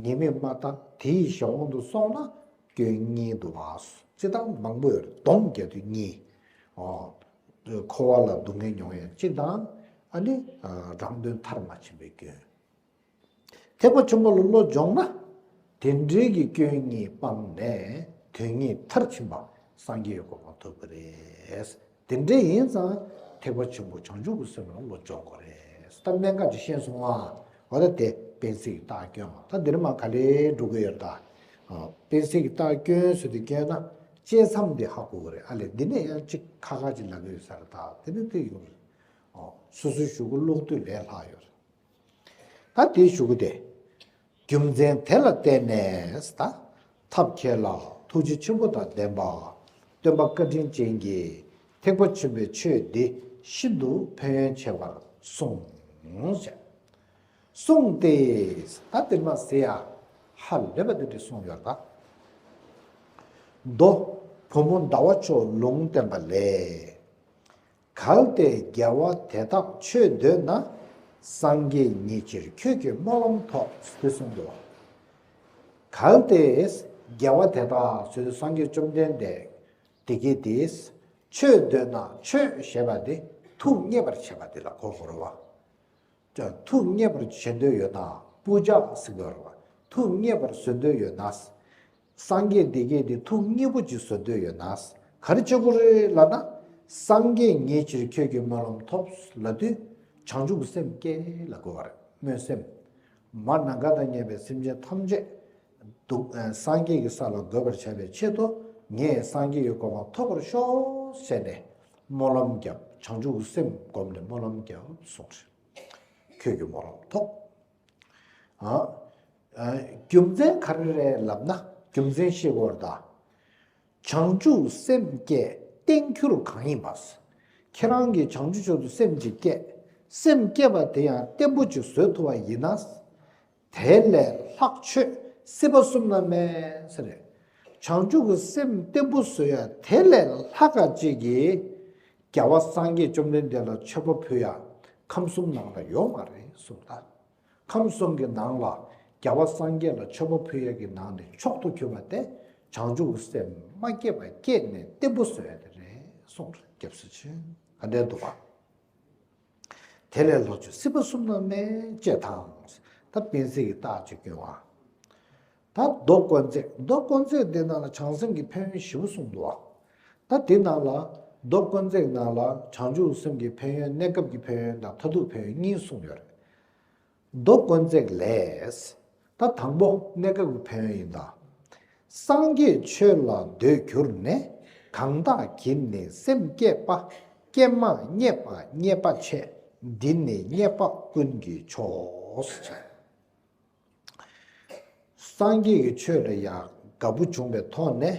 ཉེས་དམིགས་མ་བརྟགས་དེ་ཡི་གཞན་དབང་དུ་སོང་ན་སྐྱོན་གཉིས་འདུག་བ། སྤྱིར་བཏང་མང་པོ་ཡོད་རེད། སྡོམ་རྒྱག་དུས་གཉིས། ཨོ། འཁོར་བ་ལ་སྡུག་བསྔལ་མྱོང་ཡ་གཅིག་དང་། ཨ་ནི་རང་དོན་མཐར་མ་ཕྱིན་པའི་སྐྱོན། ཐེག་པ་ཆེན་པོ་ལ་བློ་སྦྱོང་ན། དེ་འདྲའི་གི་སྐྱོན་གཉིས་སྤངས་ནས་དོན་གཉིས་མཐར་ཕྱིན་པ་སངས་རྒྱས་ཀྱི་གོ་འཕང་ཐོབ་ཀྱི་རེད། དེ་འདྲ་ཡིན་ཙང་ཐེག་པ་ཆེན་པོ་བྱང་ཆུབ་ཀྱི་སེམས་ལ་བློ་སྦྱོང་དགོས་རེད། ད་གནད་འགག་ཅིག་ཤེས་སོང་ང་། འོ་ད་དེ་སྤེན་སྲིད་ཀྱི་རྟགས་སྐྱོན་ང་། ད་འདིར་མ་ག་ལེར་འགྲོ་གི་ཡོད་རེད་ད། སྤེན་སྲིད་ཀྱི་རྟགས་སྐྱོན་ཟེར་དུས་སྐྱོན་ན་བཅད་མཚམས་འདི་ཧ་གོ་གི་རེད། ཨ་ལས་འདི་ནས་ཡང་གཅིག་ཁ་ཁ་ཅིག་ལབ་ཀྱི་ཡོད་ས་རེད་ད། དེ་ནི་དེ་ཡོད་རེད། སོ་སོའི་གཞུག་གུ་ཀློག་དུས་ལས་སླ་ཡོད་རེད། ད་དེའི་གཞུག་གུ་དེ། རྒྱུ་མཚན་དེ་ལ་བརྟེན་ནས་ད། ཐབས་མཁས་ལ་ཐུགས་རྗེ་ཆེན་པོ་དང་ལྡན་པ། སྟོན་པ་བཀའ་དྲིན་ཅན་གྱིས་ཐེག་པ་ཆེན་པོའི་ཆོས་འདི་ཤིན་ཏུ་ཕན་ཡོན་ཆེ་བར་གསུངས་ཞེས་གསུངས་ཏེ། ད་དེ་མ་ཟེར་ཡ། ཧ་ལས་པ་དེ་འདྲ་གསུངས་ཡོད་ད། མདོ་བུ་མོ་ཟླ་བ་མཆོག་ལུང་བསྟན་པ་ལས། གལ་ཏེ་རྒྱལ་བ་དེ་དག་ཆོས་འདོད་ན། སངས་རྒྱས་ཉིད་ཕྱིར་ཁྱོད་ཀྱིས་སྨོན་ལམ་ཐོབ་ཟེར་གསུངས་འདུག་གལ་ཏེ་རྒྱལ་བ་དེ་དག་ཟེར་སངས་རྒྱས་བཅོམ་ལྡན་འདས་དེ་གས་དེས་ཆོས་འདོད་ན། ཆོས་ཞེས་པ་དེ་ཐུགས་མཉེས་པར་བྱེད་པ་དེ་ལ་གོ་དགོས་རེད་བ། ཐུགས་མཉེས་པར་བྱེད་འདོད་ཡོད་ན། པུ་ཇ་ཟེར་དགོས་རེད་བ། ཐུགས་མཉེས་པར་བཟོ་འདོད་ཡོད་ན། སངས་རྒྱས་དེ་གས་དེ་ཐུགས་མཉེས་པོ་ཅིག་བཟོ་འདོད་ཡོད་ན། ག་རེ་བྱེད་དགོས་རེད་ལབ་ན། སངས་རྒྱས་ཉིད་ཕྱིར་ཁྱོད་ཀྱིས་སྨོན་ལམ་ཐོབ་ལབ་དུས། བྱང་ཆུབ་ཀྱི་སེམས་བསྐྱེད་ལ་གོ་བ་རེད། སྨོན་སེམས། མ་ནམ་མཁའ་དང་མཉམ་པའི་སེམས་ཅན་ཐམས་ཅད་སྡུག་སངས་རྒྱས་ཀྱི་ས་ལ་འགོད་པར་བྱ་བའི་ཆེད་དུ། ངས་སངས་རྒྱས་ཀྱི་གོ་འཕང་ཐོབ་པར་ཤོག་ཟེར་ནས་སྨོན་ལམ་བརྒྱབ། བྱང་ཆུབ་ཀྱི་སེམས་བསྒོམས་ནས་སྨོན་ལམ་རྒྱབ་གསུངས་རེད། ཁྱོད་ཀྱི་སྨོན་ལམ་ཐོབ། ཨ། ཨ། རྒྱུ་མཚན་ག་རེ་རེད་ལབ་ན། རྒྱུ་མཚན་ཤེས་དགོས་རེད་ད། བྱང་ཆུབ་སེམས་བསྐྱེད་བརྟན་གྱུར་གང་ཡིན་པ། ཁྱེད་རང་གིས་བྱང་ཆུབ་མཆོག་ཏུ་སེམས་ཅིག་བསྐྱེད། སེམས་བསྐྱེད་པ་དེ་ཡང་བརྟན་པོ་ཅིག་བཟོས་ཐུབ་པ་ཡིན་ན། དེ་ལས་ལྷག་ཆོས་སྲིད་པ་གསུམ་ན་མེད་ཟེར། བྱང་ཆུབ་ཀྱི་སེམས་བརྟན་པོ་བཟོ་ཡ་དེ་ལས་ལྷག་ག་ཅིག་གིས་རྒྱལ་བ་སངས་རྒྱས་བཅོམ་ལྡན་འདས་ལ་མཆོད་པ་ཕུལ་ཡ་ཁམས་གསུམ་ནང་ལ་ཡོད་མ་རེད་གསུངས་ད། ཁམས་གསུམ་གྱི་ནང་ལ་རྒྱལ་བ་སངས་རྒྱས་ལ་མཆོད་པ་ཕུལ་ཡ་གི་ནང་ནས་མཆོག་ཏུ་གྱུར་པ་དེ་བྱང་ཆུབ་ཀྱི་སེམས་མ་སྐྱེས་པ་སྐྱེས་ནས་བརྟན་པོ་བཟོ་ཡ་དེ་རེད་གསུངས་རེད། སྐྱབས་སུ་མཆི། ག་འདྲ་འདུག་པ། དེ་ལས་ལྷག་ཆོས་སྲིད་པ་གསུམ་ན་མེད་ཅེས་དང་། ད་དཔེ་གཟིགས་ཀྱི་རྟགས་ཅིག་སྐྱོན་པ། ད་མདོ་དཀོན་བརྩེགས། མདོ་དཀོན་བརྩེགས་འདི་ནང་ལ་བྱང་སེམས་ཀྱི་ཕན་ཡོན་ཞེ་པོ་གསུངས་འདུག་ད་འདི་ནང་ལ་མདོ་དཀོན་བརྩེགས་ནང་ལ་བྱང་ཆུབ་སེམས་ཀྱི་ཕན་ཡོན། གནས་སྐབས་ཀྱི་ཕན་ཡོན་དང་མཐར་ཐུག་ཕན་ཡོན་གཉིས་གསུངས་ཡོད་རེད། མདོ་དཀོན་བརྩེགས་ལས། ད་དང་པོ་གནས་སྐབས་ཀྱི་ཕན་ཡོན་ཡིན་ད། སངས་རྒྱས་ཆོས་ལ་འདོད་གྱུར་ནས། གང་དག་གིས་ནི་སེམས་བསྐྱེད་པ། ཀྱེ་མ་རྙེད་པ་རྙེད་པ་ཆེ། འདི་ནི་རྙེད་པ་ཀུན་གྱི་མཆོག་སངས་རྒྱས་ཀྱི་ཆོས་ལ་ཡང་དགའ་པོ་བྱུང་བའི་ཐོག་ནས།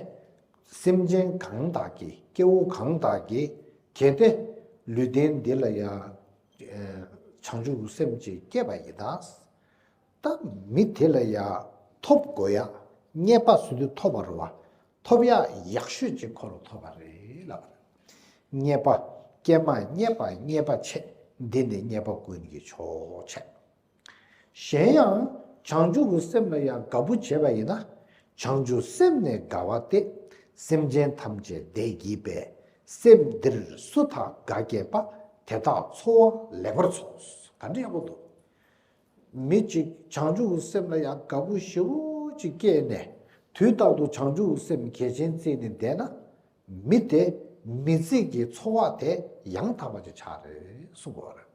སེམས་ཅན་གང་དག་གིས། སྐྱེ་བོ་གང་དག་གིས་གལ་ཏེ་ལུས་རྟེན་འདི་ལ་ཡང་བྱང་ཆུབ་ཀྱི་སེམས་ཅིག་སྐྱེས་པ་ཡིན་ན། ད་མི་དེ་ལ་ཡང་ཐོབ་དགོས་ཡ། རྙེད་པ་ཟེར་དུས་ཐོབ་པ་རེད་བ། ཐོབ་ཡ་ཡག་ཤོས་ཅིག་ཁོ་རང་ཐོབ་པ་རེད་ལབ་པ་རེད། རྙེད་པ། ཀྱེ་མ་རྙེད་པ་རྙེད་པ་ཆེ། འདི་ནི་རྙེད་པ་ཀུན་གྱི་མཆོག་ཆེ། གཞན་ཡང་བྱང་ཆུབ་ཀྱི་སེམས་ལ་ཡང་དགའ་པོ་བྱས་པ་ཡིན་ན། བྱང་ཆུབ་སེམས་ནི་དགའ་བ་སྟེ། སེམས་ཅན་ཐམས་ཅད་བདེ་བགྱིད་པས། སེམས་འདིར་སུ་དག་དགའ་བསྐྱེད་པ། དེ་དག་འཚོ་བ་ལེགས་པར་འཚོ། ག་འདྲ་ཡག་པོ་འདུག་མི་གཅིག་བྱང་ཆུབ་ཀྱི་སེམས་ལ་ཡང་དགའ་པོ་ཞེ་པོ་ཅིག་སྐྱེས་ནས། དུས་རྟག་ཏུ་བྱང་ཆུབ་ཀྱི་སེམས་གལ་ཆེན་བརྩིས་ནས་བསྡད་ན། མི་དེ་མི་ཚེ་གི་འཚོ་བ་དེ་ཡང་དག་པ་ཅིག་ཆགས་རེད་གསུངས་པ་རེད།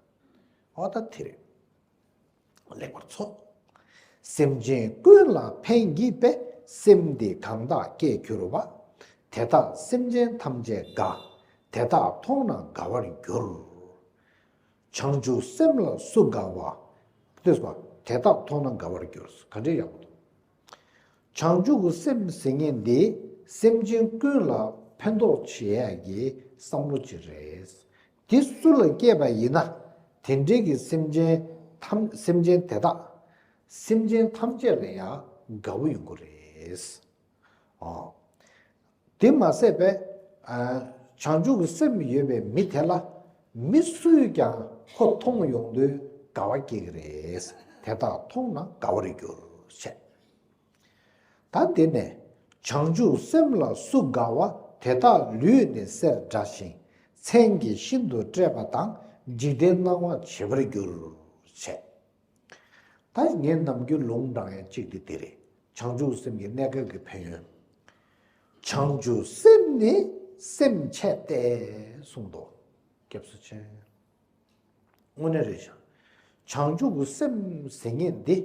འོ་ད་དེ་རེད། ལེགས་པར་འཚོ། སེམས་ཅན་ཀུན་ལ་ཕན་བགྱིད་པས། སེམས་འདི་གང་དག་སྐྱེས་གྱུར་པ། དེ་དག་སེམས་ཅན་ཐམས་ཅད་དགའ། དེ་དག་མཐོང་ན་དགའ་བར་འགྱུར། བྱང་ཆུབ་སེམས་ལ་སུ་དགའ་བ། ལྟོས་པ། དེ་དག་མཐོང་ན་དགའ་བར་འགྱུར། ག་འདྲའི་ཡག་པོ་འདུག་བྱང་ཆུབ་ཀྱི་སེམས་ཟེར་མཁན་འདི་སེམས་ཅན་ཀུན་ལ་ཕན་ཐོགས་བྱེད་ཡག་གི་བསམ་བློ་ཅིག་རེད། དེ་སུ་ལ་སྐྱེས་པ་ཡིན་ན། དེ་འདྲའི་གི་སེམས་ཅན་ཐམས། སེམས་ཅན་དེ་དག་སེམས་ཅན་ཐམས་ཅད་ལ་ཡང་དགའ་བོ་ཡོང་གི་རེད། ཨོ། དེ་མ་ཟད་པས། ཨ། བྱང་ཆུབ་ཀྱི་སེམས་ཡོད་པའི་མི་དེ་ལ་མི་སུས་ཀྱང་ཁོ་མཐོང་ཡོང་དུས་དགའ་བ་སྐྱེ་གི་རེད། དེ་དག་མཐོང་ན་དགའ་བར་འགྱུར་བྱས། ད་དེ་ནས་བྱང་ཆུབ་སེམས་ལ་སུ་དགའ་བ། དེ་དག་ལུས་ནི་གསེར་འདྲ་ཞིང་། མཚན་གྱིས་ཤིན་ཏུ་སྤྲས་པ་དང་། འཇིག་རྟེན་སྣང་བ་བྱེད་པར་འགྱུར་བྱས། ད་ངས་ནམ་རྒྱུན་ལུང་དྲངས་ཡ་གཅིག་དེ་དེ་རེད། བྱང་ཆུབ་སེམས་ཀྱི་གནས་སྐབས་ཀྱི་ཕན་ཡོན། བྱང་ཆུབ་སེམས་ནི་སེམས་ཆེ་སྟེ་གསུངས་འདུག་སྐྱབས་སུ་མཆི། དངོས་གནས་རེད་ཤག་བྱང་ཆུབ་ཀྱི་སེམས་ཟེར་མཁན་འདི་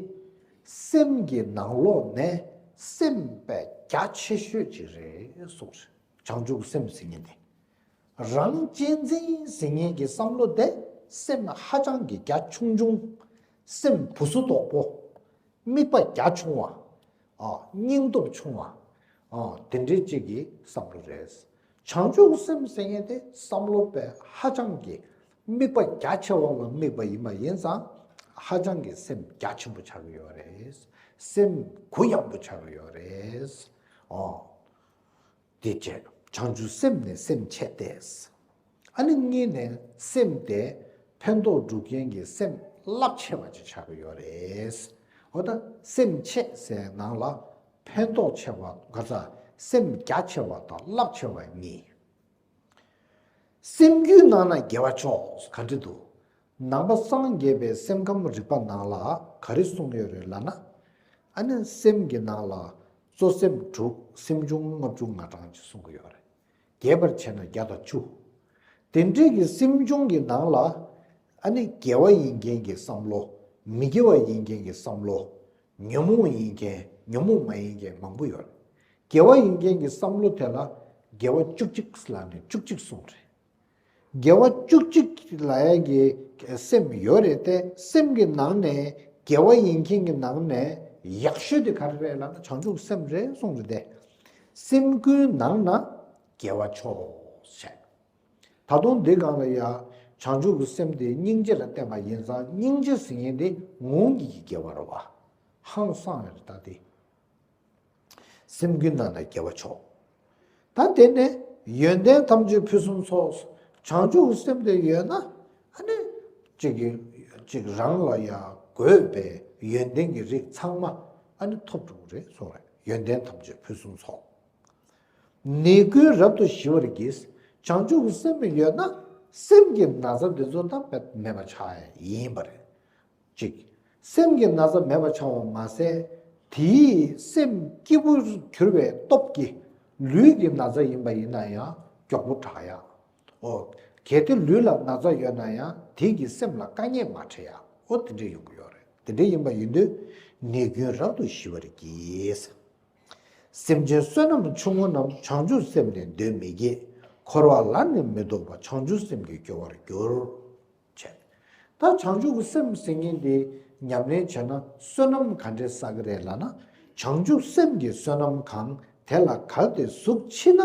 སེམས་ཀྱི་ནང་ལོགས་ནས་སེམས་དཔེ་རྒྱ་ཆེ་ཤོས་ཅིག་རེད་གསུངས་རེད། བྱང་ཆུབ་ཀྱི་སེམས་ཟེར་མཁན་འདི། རང་གཅེས་འཛིན་ཟེར་མཁན་གྱི་བསམ་བློ་དེ་སེམས་ཧ་ཅང་གི་རྒྱ་ཆུང་ཆུང་། སེམས་བུ་སུ་དོག་པོ། དམིགས་པ་རྒྱ་ཆུང་བ། ཨ། སྙིང་སྟོབས་ཆུང་བ། ཨ། དེ་འདྲའི་གཅིག་གི་བསམ་བློ་རེད། བྱང་ཆུབ་སེམས་ཟེར་མཁན་དེ་བསམ་བློ་དཔེ་ཧ་ཅང་གི་དམིགས་པ་རྒྱ་ཆེ་བ་ལ་དམིགས་པ་ཡིན་པ་ཡིན་ཙང་། ཧ་ཅང་གི་སེམས་རྒྱ་ཆེན་པོ་ཆགས་ཀྱི་ཡོད་རེད། སེམས་གུ་ཡངས་པོ་ཆགས་ཀྱི་ཡོད་རེད། ཨ། དེ་བྱས་བྱང་ཆུབ་སེམས་ནི་སེམས་ཆེ་སྟེ། ཨ་ནི་གཉིས་ནས་སེམས་དེ་ཕན་ཐོགས་སྒྲུབ་མཁན་གྱི་སེམས་རླབས་ཆེ་བ་ཅིག་ཆགས་ཀྱི་ཡོད་རེད། འོ་ད་སེམས་ཆེ་ཟེར་ནང་ལ་ཕན་ཐོགས་ཆེ་བ་ག་ས། སེམས་རྒྱ་ཆེ་བ་དང་རླབས་ཆེ་བ་གཉིས། སེམས་རྒྱུད་ནང་ན་དགེ་བ་མཆོག་ག་འདྲ་འདུག་ནང་པ་སངས་རྒྱས་པའི་སེམས་ཁམས་རིག་པ་ནང་ལ་ག་རེ་གསུངས་ཡོད་རེད་ལབ་ན། ཨ་ནི་སེམས་ཀྱི་ནང་ལ་གཙོ་སེམས་དྲུག་སེམས་བྱུང་ལྔ་བཅུ་ང་གྲངས་ཅིག་གསུང་གི་ཡོད་རེད། རྒྱས་པར་བྱས་ན་བརྒྱ་དང་བཅུ། དེ་འདྲའི་གི་སེམས་བྱུང་གི་ནང་ལ་ཨ་ནི་དགེ་བ་ཡིན་མཁན་གྱི་བསམ་བློ། མི་དགེ་བ་ཡིན་མཁན་གྱི་བསམ་བློ། ཉོན་མོངས་ཡིན་མཁན། ཉོན་མོངས་མ་ཡིན་མཁན་མང་པོ་ཡོད་རེད། དགེ་བ་ཡིན་མཁན་གྱི་བསམ་བློ་དེ་ལ་དགེ་བ་བཅུ་གཅིག་ལབ་ནས་བཅུ་གཅིག་གསུངས་རེད། དགེ་བ་བཅུ་གཅིག་ལ་ཡ་གི་སེམས་ཡོད་རེད་དེ། སེམས་ཀྱི་ནང་ནས་དགེ་བ་ཡིན་མཁན་གྱི་ནང་ནས་ཡག་ཤོས་དེ་ག་རེ་རེད་ལབ་ན་བྱང་ཆུབ་སེམས་རེད་གསུངས་རེད་དེ། སེམས་ཀུན་ནང་ན་དགེ་བ་མཆོག་བྱས། ད་དུང་འདི་སྒང་ལ་ཡ་བྱང་ཆུབ་ཀྱི་སེམས་དེ་སྙིང་རྗེ་ལ་བརྟེན་པ་ཡིན་ཙང་། སྙིང་རྗེ་ཟེར་མཁན་དེ་ངོ་བོ་ཉིད་ཀྱི་དགེ་བ་རེད་བ། ཧང་སང་ཡོད་རེད་ད་དེ། སེམས་ཀུན་ནང་ན་དགེ་བ་མཆོག་ད་དེ་ནས་ཡོན་ཏན་ཐམས་ཅད་ཕུན་སུམ་ཚོགས། བྱང་ཆུབ་ཀྱི་སེམས་དེ་ཡོད་ན་ཨ་ནི་གཅིག་གི་གཅིག་རང་ལ་ཡ་དགོས་པའི་ཡོན་ཏན་གྱི་རིགས་ཚང་མ་ཨ་ནི་ཐོབ་འགྲོ་གི་རེད་གསུངས་རེད། ཡོན་ཏན་ཐམས་ཅད་ཕུན་སུམ་ཚོགས། ནད་ཀུན་རབ་ཏུ་ཞི་བར་བགྱི། བྱང་ཆུབ་ཀྱི་སེམས་ཡོད་ན་སེམས་ཀྱི་ན་ཚ་དེ་ཚོ་ད་མེད་པ་ཆགས་ཡིན་པ་རེད། གཅིག་སེམས་ཀྱི་ན་ཚ་མེད་པ་ཆགས་པ་མ་ཟད། དེའི་སེམས་སྐྱིད་པོ་གྱུར་བའི་སྟོབས་ཀྱིས་ལུས་ཀྱི་ན་ཚ་ཡིན་པ་ཡིན་ན་ཡང་མགྱོགས་པོ་དྲག་ཡ། ཨོ། གལ་ཏེ་ལུས་ལ་ན་ཚ་ཡོད་ན་ཡང་དེ་གིས་སེམས་ལ་དཀའ་ངལ་མ་འཕྲད་ཡ། ཨོ་དེ་འདྲ་ཡོང་གི་ཡོད་རེད། དེ་འདྲ་ཡིན་པ་ཡིན་དུས་ནད་ཀུན་རབ་ཏུ་ཞི་བར་བགྱི། སེམས་ཅན་བསོད་ནམས་ཆུང་ངུ་རྣམས། བྱང་ཆུབ་སེམས་ནི་འདོད་མི་བགྱིད། འཁོར་བ་ལ་ནི་མི་ལྡོག་པ། བྱང་ཆུབ་སེམས་ཀྱིས་སྐྱོ་བར་འགྱུར། བྱས། ད་བྱང་ཆུབ་ཀྱི་སེམས་ཟེར་མཁན་དེ་ཉམས་ལེན་བྱས་ན་བསོད་ནམས་ག་འདྲས་བསགས་ཀྱི་རེད་ལབ་ན། བྱང་ཆུབ་སེམས་ཀྱི་བསོད་ནམས་གང་། དེ་ལ་གལ་ཏེ་གཟུགས་མཆིས་ན།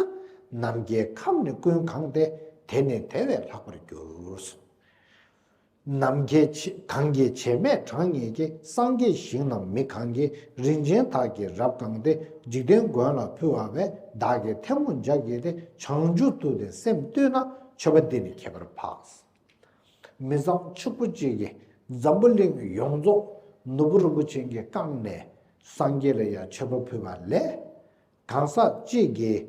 ནམ་མཁའི་ཁམས་ནི་ཀུན་གང་སྟེ། དེ་ནི་དེ་བས་ལྷག་པར་འགྱུར། ནམ་མཁའི་གང་གི་བྱེ་སྨད་གྲངས་ངེས་ཀྱི། སངས་རྒྱས་ཞིང་རྣམས་མི་གང་གི། རིན་ཆེན་དག་གིས་རབ་གང་སྟེ། འཇིག་རྟེན་མགོན་ལ་ཕུལ་བ་བས། བདག་གིས་ཐལ་མོ་སྦྱར་བགྱིས་ཏེ། བྱང་ཆུབ་ཏུ་ནི་སེམས་གཏོད་ན། མཆོད་པ་འདི་ནི་ཁྱད་པར་འཕགས། མི་ཚང་ཕྱུག་པོ་གཅིག་གིས་འཛམ་བུ་གླིང་ཡོངས་རྫོགས་ནོར་བུ་རིན་པོ་ཆེ་གིས་བཀང་ནས་སངས་རྒྱས་ལ་ཡང་མཆོད་པ་ཕུལ་བ་ལས། གང་ཟག་གཅིག་གིས་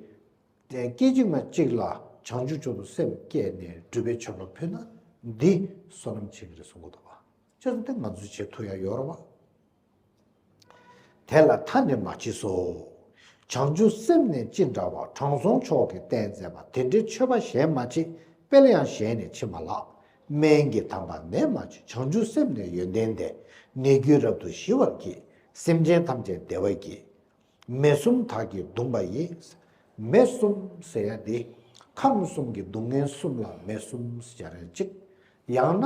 སྐད་ཅིག་མ་གཅིག་ལ་བྱང་ཆུབ་མཆོག་ཏུ་སེམས་བསྐྱེད་ནས་སྒྲུབ་པའི་མཆོད་པ་ཕུལ་ན་འདི་བསོད་ནམས་ཆེ་གི་རེད་གསུང་གི་འདུག་བ། བྱས་ཙང་དེ་ང་ཚོས་བྱེད་ཐུབ་ཡ་ཡོད་རེད་བ། དེ་ལ་མཐའ་ནི་མ་མཆིས་སོ། བྱང་ཆུབ་སེམས་ནི་ཅི་འདྲ་བ། དྲང་སྲོང་མཆོག་གིས་བསྟན་མཛད་པ། དེ་འདྲའི་མཆོད་པ་གཞན་མ་མཆིས། དཔལ་ཡང་གཞན་ནི་མཆིས་མ་ལགས། སྨན་གྱི་དམ་པ་ནད་མ་མཆིས། བྱང་ཆུབ་སེམས་ནི་ཡོན་ཏན་ལྡན། ནད་ཀུན་རབ་ཏུ་ཞི་བར་བགྱི། སེམས་ཅན་ཐམས་ཅད་བདེ་བར་བགྱི། མེ་གསུམ་དག་གིས་གདུངས་པ་ཡི། མེ་གསུམ་ཟེར་ཡ་དེ་ཁམས་གསུམ་གྱི་སྡུག་བསྔལ་གསུམ་ལ་མེ་གསུམ་ཟེར་བྱ་རེད་གཅིག་ཡང་ན་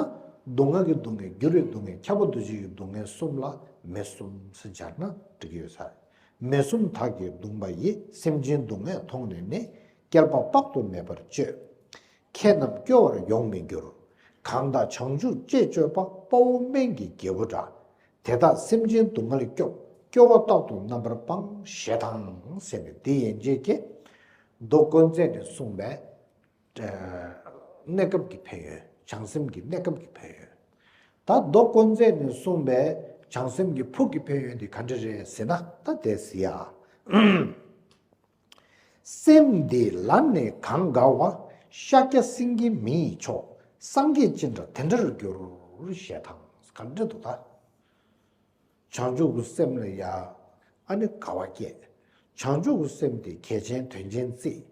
སྡུག་བསྔལ་གྱི་སྡུག་བསྔལ། འགྱུར་བའི་སྡུག་བསྔལ། ཁྱབ་པ་འདུ་བྱེད་ཀྱི་སྡུག་བསྔལ་གསུམ་ལ་མེ་གསུམ་ཟེར་སྦྱར་ན་འགྲིག་གི་ཡོད་ས་རེད། མེ་གསུམ་དག་གིས་གདུངས་པ་ཡི། སེམས་ཅན་སྡུག་བསྔལ་མཐོང་ནས་ནི། བསྐལ་པ་དཔག་ཏུ་མེད་པར་སྤྱོད། ཁྱེད་རྣམས་སྐྱོ་བར་ཡོང་མི་འགྱུར། གང་དག་བྱང་ཆུབ་ཅེས་སྤྱོད་པ། དཔའ་བོ་སྨན་གྱི་རྒྱལ་པོ་འདྲ། དེ་དག་སེམས་ཅན་སྡུག་བསྔལ་སྐྱོབ། སྐྱོ་བ་རྟག་ཏུ་རྣམ་པར་སྤང་། ཞེས་དང་ཟེར་ནས་འདི་ཡན་ཆད་ཀྱིས་མདོ་དཀོན་བརྩེགས་ནས་གསུངས་པའི་གནས་སྐབས་ཀྱི་ཕན་ཡོན། བྱང་སེམས་ཀྱི་གནས་སྐབས་ཀྱི་ཕན་ཡོན། ད་མདོ་དཀོན་བརྩེགས་ནས་གསུངས་པའི་བྱང་སེམས་ཀྱི་ཕུགས་ཀྱི་ཕན་ཡོན་དེ་ག་འདྲ་རེད་ཟེར་ན། ད་དེ་ཟེར་ཡ། སེམས་འདི་ལ་ནི་གང་དགའ་བ། ཤཱཀྱ་སེང་གེ་མི་ཡི་མཆོག་སངས་རྒྱས་ཅི་འདྲ་དེ་འདྲར་འགྱུར། ཞེས་དང་། ག་འདྲ་འདུག་ད། བྱང་ཆུབ་ཀྱི་སེམས་ལ་ཡ་ཨ་ནི་དགའ་བ་སྐྱེས། བྱང་ཆུབ་ཀྱི་སེམས་དེ་གལ་ཆེན་དོན་ཆེན་བརྩིས།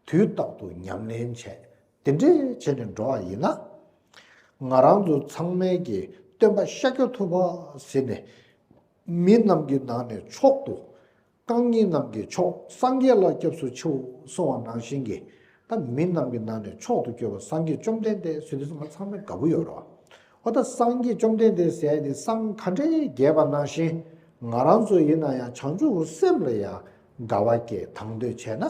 དུས་རྟག་ཏུ་ཉམས་ལེན་བྱས། དེ་འདྲའི་བྱས་ནས་འགྲོ་བ་ཡིན་ན། ང་རང་ཚོ་ཚང་མའི་གི་སྟོན་པ་ཤཱཀྱ་ཐུབ་པ་ཟེར་ནས་མི་རྣམས་ཀྱི་ནང་ནས་མཆོག་ཏུ། རྐང་གཉིས་རྣམས་ཀྱི་མཆོག་སངས་རྒྱས་ལ་སྐྱབས་སུ་མཆིའོ་གསུངས་པ་ནང་བཞིན་གྱི། ད་མི་རྣམས་ཀྱི་ནང་ནས་མཆོག་ཏུ་གྱུར་པ་སངས་རྒྱས་བཅོམ་ལྡན་འདས་ཟེར་དུས་ང་ཚང་མས་དགའ་པོ་ཡོད་རེད་བ། འོ་ད་སངས་རྒྱས་བཅོམ་ལྡན་འདས་ཟེར་ཡ་དེ་སངས་ག་འདྲའི་རྒྱས་པ་ནང་བཞིན་ང་རང་ཚོ་ཡིན་ན་ཡང་བྱང་ཆུབ་ཀྱི་སེམས་ལ་ཡང་དགའ་བ་སྐྱེས་དང་འདོད་བྱས་ན་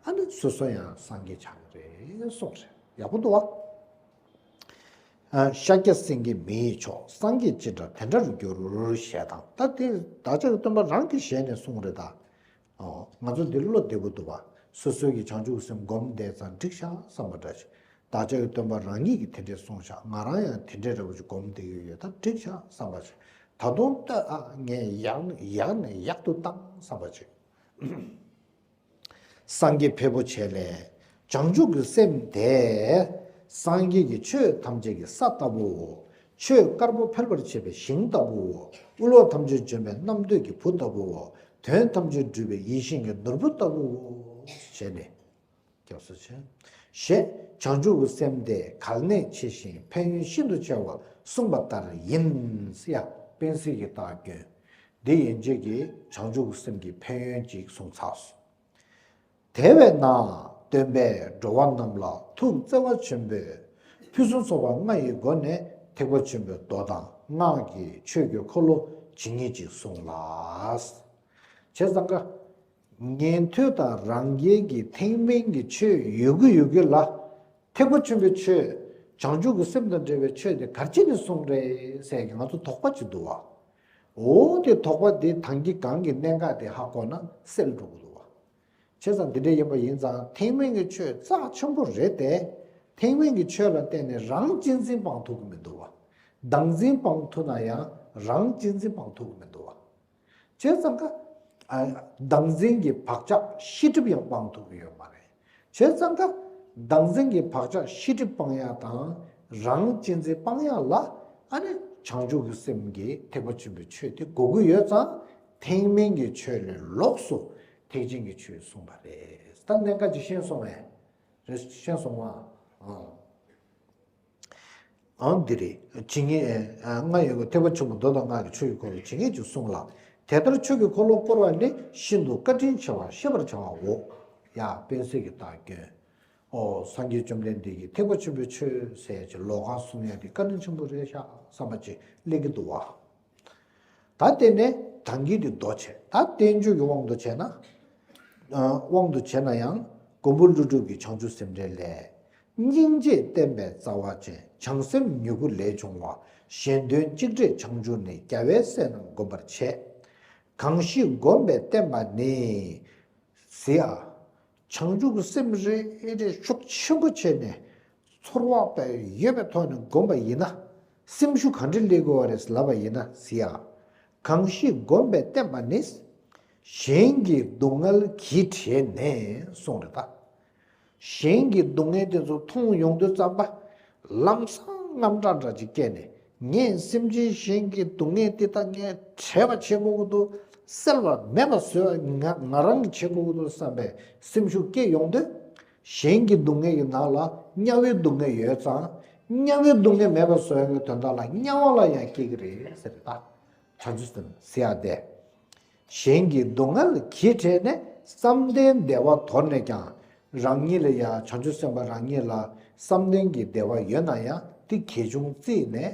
ཨ་ནི་སོ་སོ་ཡང་སངས་རྒྱས་ཆགས་ཀྱི་རེད་གསུངས་རེད། ཡག་པོ་འདུག་བ། ཤཱཀྱ་སེང་གེ་མི་ཡི་མཆོག་སངས་རྒྱས་ཅི་འདྲ་དེ་འདྲར་འགྱུར། ཞེས་དང་། ད་དེ་བདག་ཅག་གི་སྟོན་པ་རང་གི་ཞལ་ནས་གསུངས་རེད་ད། ཨོ། ང་ཚོ་འདི་བློ་བདེ་པོ་འདུག་བ། སོ་སོའི་གི་བྱང་ཆུབ་སེམས་སྒོམ་བསྡད་ཙང་འགྲིག་ཤག་བསམ་པ་འདྲ་ཞིག་བདག་ཅག་གི་སྟོན་པ་རང་ཉིད་ཀྱིས་དེ་འདྲས་གསུངས་ཤག་ང་རང་ཡང་དེ་འདྲས་འདྲ་པོ་ཞིག་སྒོམ་བསྡད་ཀྱི་ཡོད། ད་འགྲིག་ཤག་བསམ་པ་ཞིག་ད་དུང་ལྟོས་ཨ། ངས་ཡག་ནས་ཡག་ནས་ཡག་ཏུ་བཏང་བསམ་པ་ཞིག་སངས་རྒྱས་ཕལ་པོ་ཆེ་ལས། བྱང་ཆུབ་ཀྱི་སེམས་དེ། སངས་རྒྱས་ཀྱི་ཆོས་ཐམས་ཅད་ཀྱི་ས་ལྟ་བུའོ། ཆོས་དཀར་པོ་འཕེལ་བར་བྱེད་པའི་ཞིང་ལྟ་བུའོ། དབུལ་བ་ཐམས་ཅད་འཇོམས་པའི་རྣམ་ཐོས་ཀྱི་བུ་ལྟ་བུའོ། དོན་ཐམས་ཅད་སྒྲུབ་པའི་ཡིད་བཞིན་གྱི་ནོར་བུ་ལྟ་བུའོ། ཞེས་ནས། སྐྱབས་སུ་མཆི། ཞེས་བྱང་ཆུབ་ཀྱི་སེམས་དེ་གལ་གནད་ཆེ་ཞིང་ཕན་ཡོན་ཤིན་ཏུ་ཆེ་བ་གསུངས་པ་ལྟར་ཡིན། ཡ། དཔལ་སྲིད་ཀྱི་རྟགས་སྐྱོན། འདི་ཡན་ཆད་ཀྱིས་བྱང་ཆུབ་ཀྱི་སེམས་ཀྱི་ཕན་ཡོན་ཅིག་གསུངས་ཚར་སོང་། དེ་བས་ན་སྟོན་པས་འགྲོ་བ་རྣམས་ལ་ཐུགས་བརྩེ་བ་ཆེན་པོས། ཕུན་སུམ་ཚོགས་པ་ལྔ་ཡི་སྒོ་ནས་ཐེག་པ་ཆེན་པོའི་མདོ་དང་སྔགས་ཀྱི་ཆོས་ཀྱི་འཁོར་ལོ་ཇི་སྙེད་ཅིག་གསུངས་ལ། བྱས་ཙང་ཀ་ཉན་ཐོས་དང་རང་རྒྱལ་གྱི་ཐེག་དམན་གྱི་ཆོས་ཡོད་ཀྱི་ཡོད་ཀྱི་ལ། ཐེག་པ་ཆེན་པོའི་ཆོས། བྱང་ཆུབ་ཀྱི་སེམས་དང་འབྲེལ་བའི་ཆོས་དེ་ག་རེ་བྱས་ནས་གསུངས་རེད་ཟེར་གྱི་ང་ཚོ་དོགས་པ་ཅིག་འདུག་བ། འོ་དེ་དོགས་པ་དེ་དང་གི་གང་གི་གནད་འགག་དེ་ཧ་གོ་ན་སེལ་འགྲོ་གི་འདུག་བ། བྱས་ཙང་འདི་འདྲ་ཡིན་པ་ཡིན་ཙང་ཐེག་དམན་གྱི་ཆོས་རྩ་ཆེན་པོ་རེད་དེ། ཐེག་དམན་གྱི་ཆོས་ལ་བརྟེན་ནས་རང་གཅེས་འཛིན་སྤང་ཐུབ་ཀྱི་མི་འདུག་བ། བདག་འཛིན་སྤང་ཐུབ་ན་ཡང་རང་གཅེས་འཛིན་སྤང་ཐུབ་ཀྱི་མི་འདུག་བ། བྱས་ཙང་ཀ་ཨ། བདག་འཛིན་གྱི་བག་ཆགས་ཤེས་སྒྲིབ་ཡང་སྤང་ཐུབ་ཀྱི་ཡོད་མ་རེད། བྱས་ཙང་ཀ་བདག་འཛིན་གྱི་བག་ཆགས་ཤེས་སྒྲིབ་སྤང་ཡག་དང་། རང་གཅེས་འཛིན་སྤང་ཡག་ལ། ཨ་ནི་བྱང་ཆུབ་ཀྱི་སེམས་ཀྱི་ཐེག་པ་ཆེན་པོའི་ཆོས་དེ་དགོས་ཀྱི་ཡོད་ཙང་། ཐེག་དམན་གྱི་ཆོས་ལས་ལོགས་སུ་ཐེག་ཆེན་གྱི་ཆོས་གསུངས་པ་རེད། ད་གནད་འགག་ཅིག་ཤེས་སོང་བས། རེད། ཤེས་སོང་བ། ཨང་། ཨང་། འདི་རེད། ཇི་སྙེད། ལྔ་ཡོད་པའི་ཐེག་པ་ཆེན་པོ་མདོ་དང་སྔགས་ཀྱི་ཆོས་ཀྱི་འཁོར་ལོ་ཇི་སྙེད་ཅིག་གསུངས་ལ། དེ་ལྟར་ཆོས་ཀྱི་འཁོར་ལོ་བསྐོར་བ་ནི་ཤིན་ཏུ་བཀའ་དྲིན་ཆེ་བར་ཤེས་པར་བྱའོ། ཡ། དཔལ་གསེར་གྱི་རྟགས་སྐྱོན། ཨོ། སངས་རྒྱས་བཅོམ་ལྡན་འདས་ཀྱིས་ཐེག་པ་ཆེན་པོའི་ཆོས་ཟེར་ཅིག་ལོགས་ཀ་གསུང་ཡ་དེ་བཀའ་དྲིན་ཆེན་པོ་རེད་ཤག་བསམ་པ་ཅིག་སླེབས་ཀྱི་འདུག་བ། ད་དེ་ནས་དང་གི་དེ་མདོ་བྱས། ད་བསྟན་བཅོས་ཀྱི་དབང་དུ་བྱས་ན། ཨ། དབང་དུ་བྱས་ན་ཡང་མགོན་པོ་ཀླུ་སྒྲུབ་ཀྱི་བྱང་ཆུབ་སེམས་འགྲེལ་ལས། སྙིང་རྗེས་བསྟན་པའི་རྩ་བ་ཅན། བྱང་སེམས་མྱུ་གུ་ལས་བྱུང་བ། གཞན་དོན་གཅིག་འབྲས་བྱང་ཆུབ་ནི། རྒྱལ་བའི་སྲས་རྣམས་བསྒོམ་པར་བྱེད། གང་ཞིག་བསྒོམས་པས་བསྟན་པ་ནི། ཟེར་ཡ། བྱང་ཆུབ་ཀྱི་སེམས་རེ་རེ་ཤུགས་ཆེན་པོ་བྱས་ནས་ཚོར་བ་དཔེ་ཡོད་པའི་ཐོག་ནས་བསྒོམས་པ་ཡིན་ན། སེམས་ཤུགས་ག་འདྲ་སླེབས་དགོས་པ་རེད་ལབ་པ་ཡིན་ན་ཟེར་ཡ། གང་ཞིག་བསྒོམས་པས་བསྟན་པ་ནི། གཞན་གྱི་སྡུག་བསྔལ་གྱིས་བྲེལ་ནས་གསུངས་རེད་ད། གཞན་གྱི་སྡུག་བསྔལ་དེ་ཚོ་མཐོང་ཡོང་དུས་ཙམ་པ། ལམ་སང་དངངས་སྐྲག་འདྲ་ཅིག་སྐྱེས་ནས། ངས་སེམས་ཅན་གཞན་གྱི་སྡུག་བསྔལ་འདི་དག་ངས་བྲལ་བ་བྱེད་དགོས་ཀྱི་འདུག་སེལ་བ་མེད་པ་བཟོས་པ་ང་ང་རང་གིས་བྱེད་དགོས་ཀྱི་འདུག་བསམ་པའི་སེམས་ཤུགས་སྐྱེ་ཡོང་དུས། གཞན་གྱི་སྡུག་བསྔལ་གྱི་ནང་ལ་དམྱལ་བའི་སྡུག་བསྔལ་ཡོད་ཙང་། དམྱལ་བའི་སྡུག་བསྔལ་མེད་པ་བཟོ་ཡག་གི་དོན་དག་ལ་དམྱལ་བ་ལ་ཡང་སྐྱེ་གི་རེད་ཟེར་ད། བྱང་ཆུབ་སེམས་ཟེར་ཡ་དེ། གཞན་གྱི་སྡུག་བསྔལ་གྱིས་བྲེལ་ནས། བསམ་གཏན་བདེ་བ་དོར་ནས་ཀྱང་། རང་ཉིད་ལ་ཡ་བྱང་ཆུབ་སེམས་དཔའ་རང་ཉིད་ལ་བསམ་གཏན་གྱི་བདེ་བ་ཡོད་ན་ཡང་དེ་གལ་ཆུང་བརྩིས་ནས།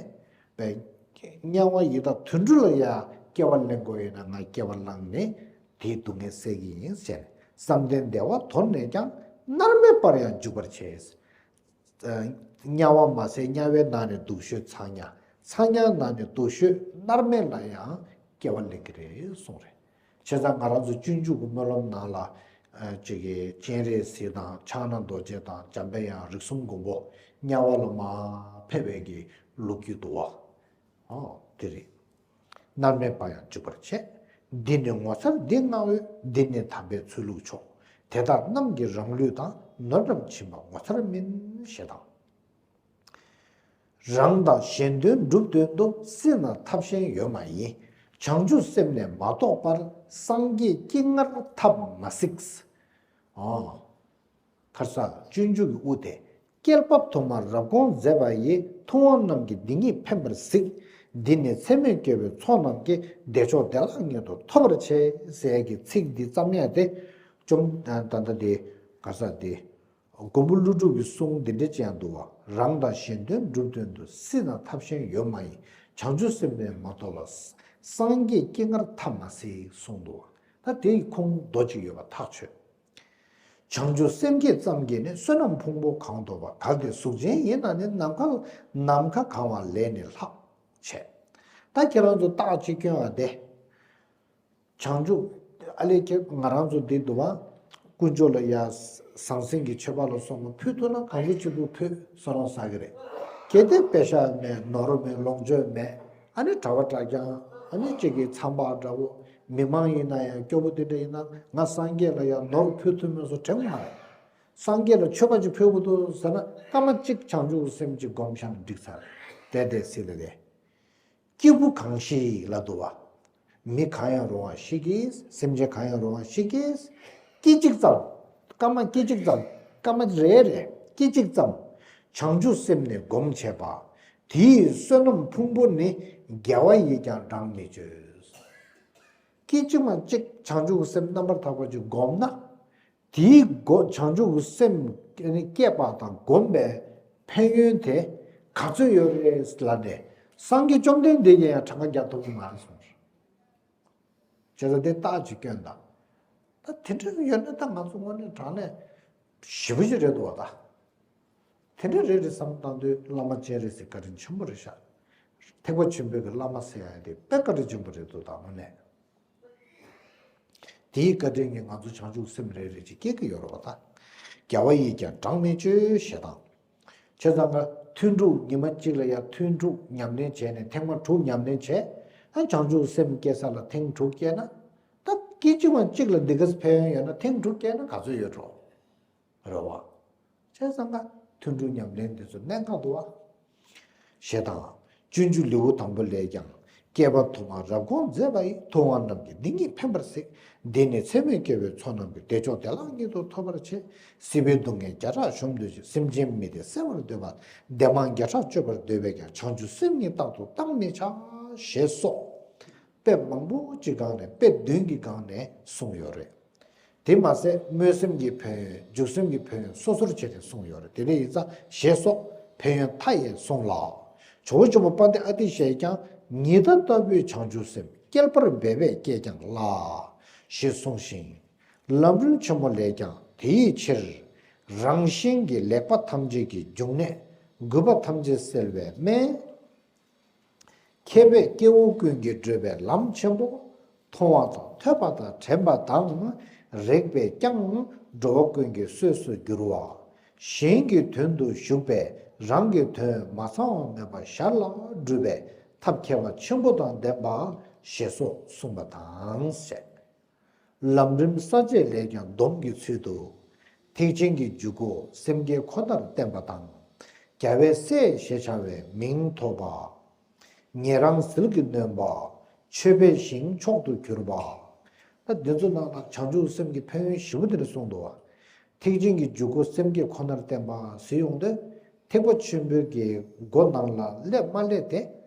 དམྱལ་བ་ཡི་དྭགས་དུད་འགྲོ་ལ་ཡ་སྐྱེ་བ་ལེན་དགོས་ཡོད་ན་ང་སྐྱེ་བ་བླངས་ནས་དེའི་སྡུག་བསྔལ་སེལ་གྱི་ཡིན་ཟེར། བསམ་གཏན་བདེ་བ་དོར་ནས་ཀྱང་། མནར་མེད་པར་ཡང་འཇུག་པར་བྱེད། དམྱལ་བ་མ་ཟད་དམྱལ་བའི་ནང་ནས་སྡུག་ཤོས་ཚ་དམྱལ། ཚ་དམྱལ་ནང་ནས་སྡུག་ཤོས་མནར་མེད་ལ་ཡང་སྐྱེ་བ་ལེན་གྱི་རེད་གསུངས་རེད། བྱས་ཙང་ང་རང་ཚོ་སྤྱོད་འཇུག་གི་སྨོན་ལམ་ནང་ལ། ཨ། ཅིག་གི་སྤྱན་རས་གཟིགས་དང་ཕྱག་ན་རྡོ་རྗེ་དང་འཇམ་པའི་དབྱངས་རིགས་གསུམ་མགོན་པོ་དམྱལ་བ་ལ་མར་ཕེབས་པའི་གི་ལོ་རྒྱུས་འདུག་བ། ཨོ། དེ་རེད། མནར་མེད་པར་ཡང་འཇུག་པར་བྱེད། འདི་ནི་ངོ་མཚར་འདི་མངའ་འོས། འདི་ནི་དམ་པའི་ཚུལ་ལུགས་མཆོག་དེ་དག་རྣམས་ཀྱི་རང་ལུས་དང་། ནོར་རྣམས་བྱིན་པ་ངོ་མཚར་མིན། ཞེས་དང་། རང་དང་གཞན་དོན་སྒྲུབ་དོན་དུ། སྲིད་ན་ཐབས་གཞན་ཡོད་མ་ཡིན། བྱང་ཆུབ་སེམས་ནི་མ་གཏོགས་པར། སངས་རྒྱས་སྐྱེ་སྔར་ཐབས་མ་གཟིགས། ཨོ། ཁར་ས་སྤྱོད་འཇུག་གི་དབུ་དེ། བསྐལ་པ་དུ་མར་རབ་དགོངས་མཛད་པ་ཡི། ཐུབ་དབང་རྣམས་ཀྱིས་འདི་ཉིད་ཕན་པར་གཟིགས། འདི་ནི་ཚད་མེད་སྐྱེ་བོའི་ཚོགས་རྣམས་ཀྱིས། བདེ་མཆོག་བདེ་བླག་མངོན་དུ་ཐོབ་པར་བྱེད། ཟེར་གྱི་ཚིག་འདི་བརྩམས་ཡ་དེ། བཅོམ། ད་ལྟ་དེ་ག་ས་དེ། མགོན་པོ་ཀླུ་སྒྲུབ་ཀྱི་གསུང་འདི་འདྲ་ཅིག་ཡང་འདུག་བ། རང་དང་གཞན་དོན་སྒྲུབ་དོན་དུ། སྲིད་ན་ཐབས་གཞན་ཡོད་མ་ཡིན། བྱང་ཆུབ་སེམས་ནི་མ་གཏོགས་ལ། སངས་རྒྱས་སྐྱེ་སྔར་ཐབས་མ་གཟིགས་གསུངས་འདུག་བ། ད་དེ་ཡི་ཁུངས་མདོ་ཅིག་ཡོད་པ་ཐག་ཆོད། བྱང་ཆུབ་སེམས་བསྐྱེད་ཙམ་གྱིས་ནི། བསོད་ནམས་ཕུང་པོ་གང་ཐོབ་པ། གལ་ཏེ་གཟུགས་ཅན་ཡིན་ན་ནི། ནམ་མཁའ་ནམ་མཁའ་གང་བ་ལས་ནི་ལྷག་བྱས། ད་ཁྱེད་རང་ཚོ་རྟགས་གཅིག་སྐྱོན་བ་དེ། བྱང་ཆུབ། ཨ་ལས་ཁྱེད་ང་རང་ཚོ་འདི་འདུག་བ། དཀོན་མཆོག་ལ་ཡ་ཟང་ཟིང་གི་མཆོད་པ་ལ་སོགས་པ་ཕུལ་ཐུབ་ན་གང་ཚོ་གཅིག་པུ་ཕུལ་བསམ་རུང་ཟ་གི་རེད། གལ་ཏེ་པེ་ཤ་མེད། ནོར་མེད། ལོངས་སྤྱོད་མེད། ཨ་ནི་གྲྭ་པ་གྲྭ་རྐྱང་། ཨ་ནི་གཅིག་གི་ཚང་པ་འདྲ་བོ། མི་མང་ཡིན་ན་ཡང་སྐྱོ་པོ་དེ་འདྲ་ཡིན་ན། ང་སངས་རྒྱས་ལ་ཡང་ནོར་ཕུལ་ཐུབ་མིན་སོགས་དྲན་གྱི་མ་རེད། སངས་རྒྱས་ལ་མཆོད་པ་ཅིག་ཕུལ་དགོས་འདུག་ཟེར་ན། སྐར་མ་གཅིག་བྱང་ཆུབ་ཀྱི་སེམས་ཅིག་སྒོམ་བཞག་ན་འགྲིག་ས་རེད། དེ་དེ་སྲིད་ལ་དེ། སྐྱེས་བུ་གང་ཞིག་ལ་འདུག་བ། མི་གང་ཡང་རུང་བ་ཞིག་གིས། སེམས་ཅན་གང་ཡང་རུང་བ་ཞིག་གིས། སྐད་ཅིག་ཙམ། སྐར་མ་སྐད་ཅིག་ཙམ། སྐར་མ་རེ་རེ་སྐད་ཅིག་ཙམ། བྱང་ཆུབ་སེམས་ནི་བསྒོམ་བྱས་པ། དེའི་བསོད་ནམས་ཕུང་པོ་ནི། དགེ་བ་ཡིས་ཀྱང་འགྲང་མི་བྱེད། སྐད་ཅིག་མ་གཅིག་བྱང་ཆུབ་ཀྱི་སེམས་རྣམ་པར་དག་པ་ཅིག་བསྒོམ་ན། དེའི་སྒོ་བྱང་ཆུབ་ཀྱི་སེམས་བསྐྱེད་པ་དང་བསྒོམས་པས། ཕན་ཡོན་དེ་ག་ཚོད་ཡོད་རེད་ལབ་ནས། སངས་རྒྱས་བཅོམ་ལྡན་འདས་ཀྱིས་ཡང་གྲངས་ཀ་རྒྱག་ཐུབ་ཀྱི་མ་རེད་གསུངས། བྱས་ཙང་དེ་རྟགས་ཅིག་སྐྱོན་དང་། ད་དེ་འདྲ་ཡོད་ན་ད་ང་ཚོ་དངོས་གནས་དྲང་གནས་ཞེ་པོ་ཅིག་རེད་འདུག་བ་ད། དེ་འདྲ་རེད་རེད་བསམ་བཏང་དུས་བླ་མ་སྤྱན་རས་གཟིགས་བཀའ་དྲིན་ཆེན་པོ་རེད་ཤག་ཐེག་པ་ཆེན་པོའི་གི་བླ་མ་ཟེར་ཡ་དེ་དཔེ་བཀའ་དྲིན་ཆེན་པོ་རེད་འདུག་ད་དངོས་གནས། དེའི་བཀའ་དྲིན་གྱིས་ང་ཚོ་བྱང་ཆུབ་སེམས་རེ་རེ་ཅིག་སྐྱེ་གི་ཡོད་རེད་བ་ད། རྒྱལ་བ་ཡིས་ཀྱང་བགྲང་མི་གཅོད་ཞེས་དང་། བྱས་ཙང་ང་ཐུན་དྲུག་ཉི་མ་གཅིག་ལ་ཡ་ཐུན་དྲུག་ཉམས་ལེན་བྱས་ནས་ཐེངས་མ་དྲུག་ཉམས་ལེན་བྱས། ཨ་བྱང་ཆུབ་སེམས་སྐྱེ་ས་ལ་ཐེངས་དྲུག་སྐྱེས་ན། ད་སྐད་ཅིག་མ་གཅིག་ལ་འདི་གས་ཕན་ཡོན་ཡོད་ན་ཐེངས་དྲུག་སྐྱེས་ན་ག་ཚོད་ཡོད་འགྲོ། རེད་བ། བྱས་ཙང་ཀ་ཐུན་དྲུག་ཉམས་ལེན་འདི་ཚོ་གནད་འགག་འདུག་བ། ཞེས་དང་། སྤྱོད་འཇུག་ལེའུ་དང་པོ་ལས་ཀྱང་། བསྐལ་པ་དུ་མར་རབ་དགོངས་མཛད་པ་ཡི། ཐུབ་དབང་རྣམས་ཀྱིས་འདི་ཉིད་ཕན་པར་གཟིགས། འདི་ནི་ཚད་མེད་བསྐལ་པའི་ཚོགས་རྣམས་ཀྱིས། བདེ་མཆོག་བདེ་བླག་ཉིད་དུ་ཐོབ་པར་བྱེད། སྲིད་པའི་སྡུག་བསྔལ་བརྒྱ་ཕྲག་གཞོམ་འདོད་ཅིང་། སེམས་ཅན་མི་བདེ་སེལ་བར་འདོད་པ། བདེ་མང་བརྒྱ་ཕྲག་སྤྱོད་པར་འདོད་པས་ཀྱང་། བྱང་ཆུབ་སེམས་ཉིད་རྟག་ཏུ་བཏང་མི་བྱ། ཞེས་སོགས། དཔེ་མང་པོ་ཅིག་སྒང་ནས་དཔེ་བདུན་གྱི་སྒང་ནས་གསུངས་ཡོད་རེད། དེ་མ་ཟད་སྨོན་སེམས་ཀྱི་ཕན་ཡོན། འཇུག་སེམས་ཀྱི་ཕན་ཡོན་སོ་སོར་བྱས་ནས་གསུངས་ཡོད་རེད། དེ་འདྲ་ཡིན་ཙང་ཞེས་སོགས་ཕན་ཡོན་མཐའ་ཡས་གསུངས་ལ། ཇོ་བོ་ཆེན་པོ་དཔལ་ལྡན་ཨ་ཏི་ཤས་ཀྱང་། ཉི་ཟླ་ལྟ་བུའི་བྱང་ཆུབ་སེམས། བསྐལ་པར་འབད་པས་སྐྱེས་ཀྱང་སླ། ཞེས་གསུངས་ཤིང་། ལམ་རིམ་ཆེན་མོ་ལས་ཀྱང་དེ་ཡི་ཕྱིར། རང་གཞན་གྱི་ལེགས་པ་ཐམས་ཅད་ཀྱི་འབྱུང་གནས། རྒུད་པ་ཐམས་ཅད་སེལ་བའི་སྨན། མཁས་པས་སྐྱེ་བོ་ཀུན་གྱི་བགྲོད་པའི་ལམ་ཆེན་པོ། མཐོང་བ་དང་ཐོས་པ་དང་དྲན་པ་དང་། རེག་པས་ཀྱང་འགྲོ་བ་ཀུན་གྱི་གསོས་སུ་འགྱུར་བ། གཞན་གྱི་དོན་དུ་ཞུགས་པས་རང་གི་དོན་མ་ཚང་བ་མེད་པར་ཞར་ལ་སྒྲུབ་པའི་ཐབས་མཁས་པ་ཆེན་པོ་དང་ལྡན་པ། ཞེས་སོགས་གསུངས་པ་དང་ཟེར། ལམ་རིམ་ས་བཅད་ལས་ཀྱང་སྡོམ་གྱི་ཚུལ་དུ། ཐེག་ཆེན་གྱི་འཇུག་སྒོ་སེམས་བསྐྱེད་ཁོ་ནར་བསྟན་པ་དང་། རྒྱལ་བའི་སྲས་ཞེས་བྱ་བའི་མིང་ཐོབ་པ། ཉན་རང་ཟིལ་གྱིས་གནོན་པ། མཆོད་པའི་ཞིང་མཆོག་ཏུ་གྱུར་པ། ད་འདི་ཚོ་ནང་ལ་བྱང་ཆུབ་སེམས་ཀྱི་ཕན་ཡོན་ཞེ་པོ་དེ་འདྲ་གསུངས་འདུག་བ། ཐེག་ཆེན་གྱི་འཇུག་སྒོ་སེམས་བསྐྱེད་ཁོ་ནར་བསྟན་པ་ཟེར་ཡོང་དུས། ཐེག་པ་ཆེན་པོའི་གི་སྒོ་ནང་ལ་སླེབས་མ་སླེབས་དེ།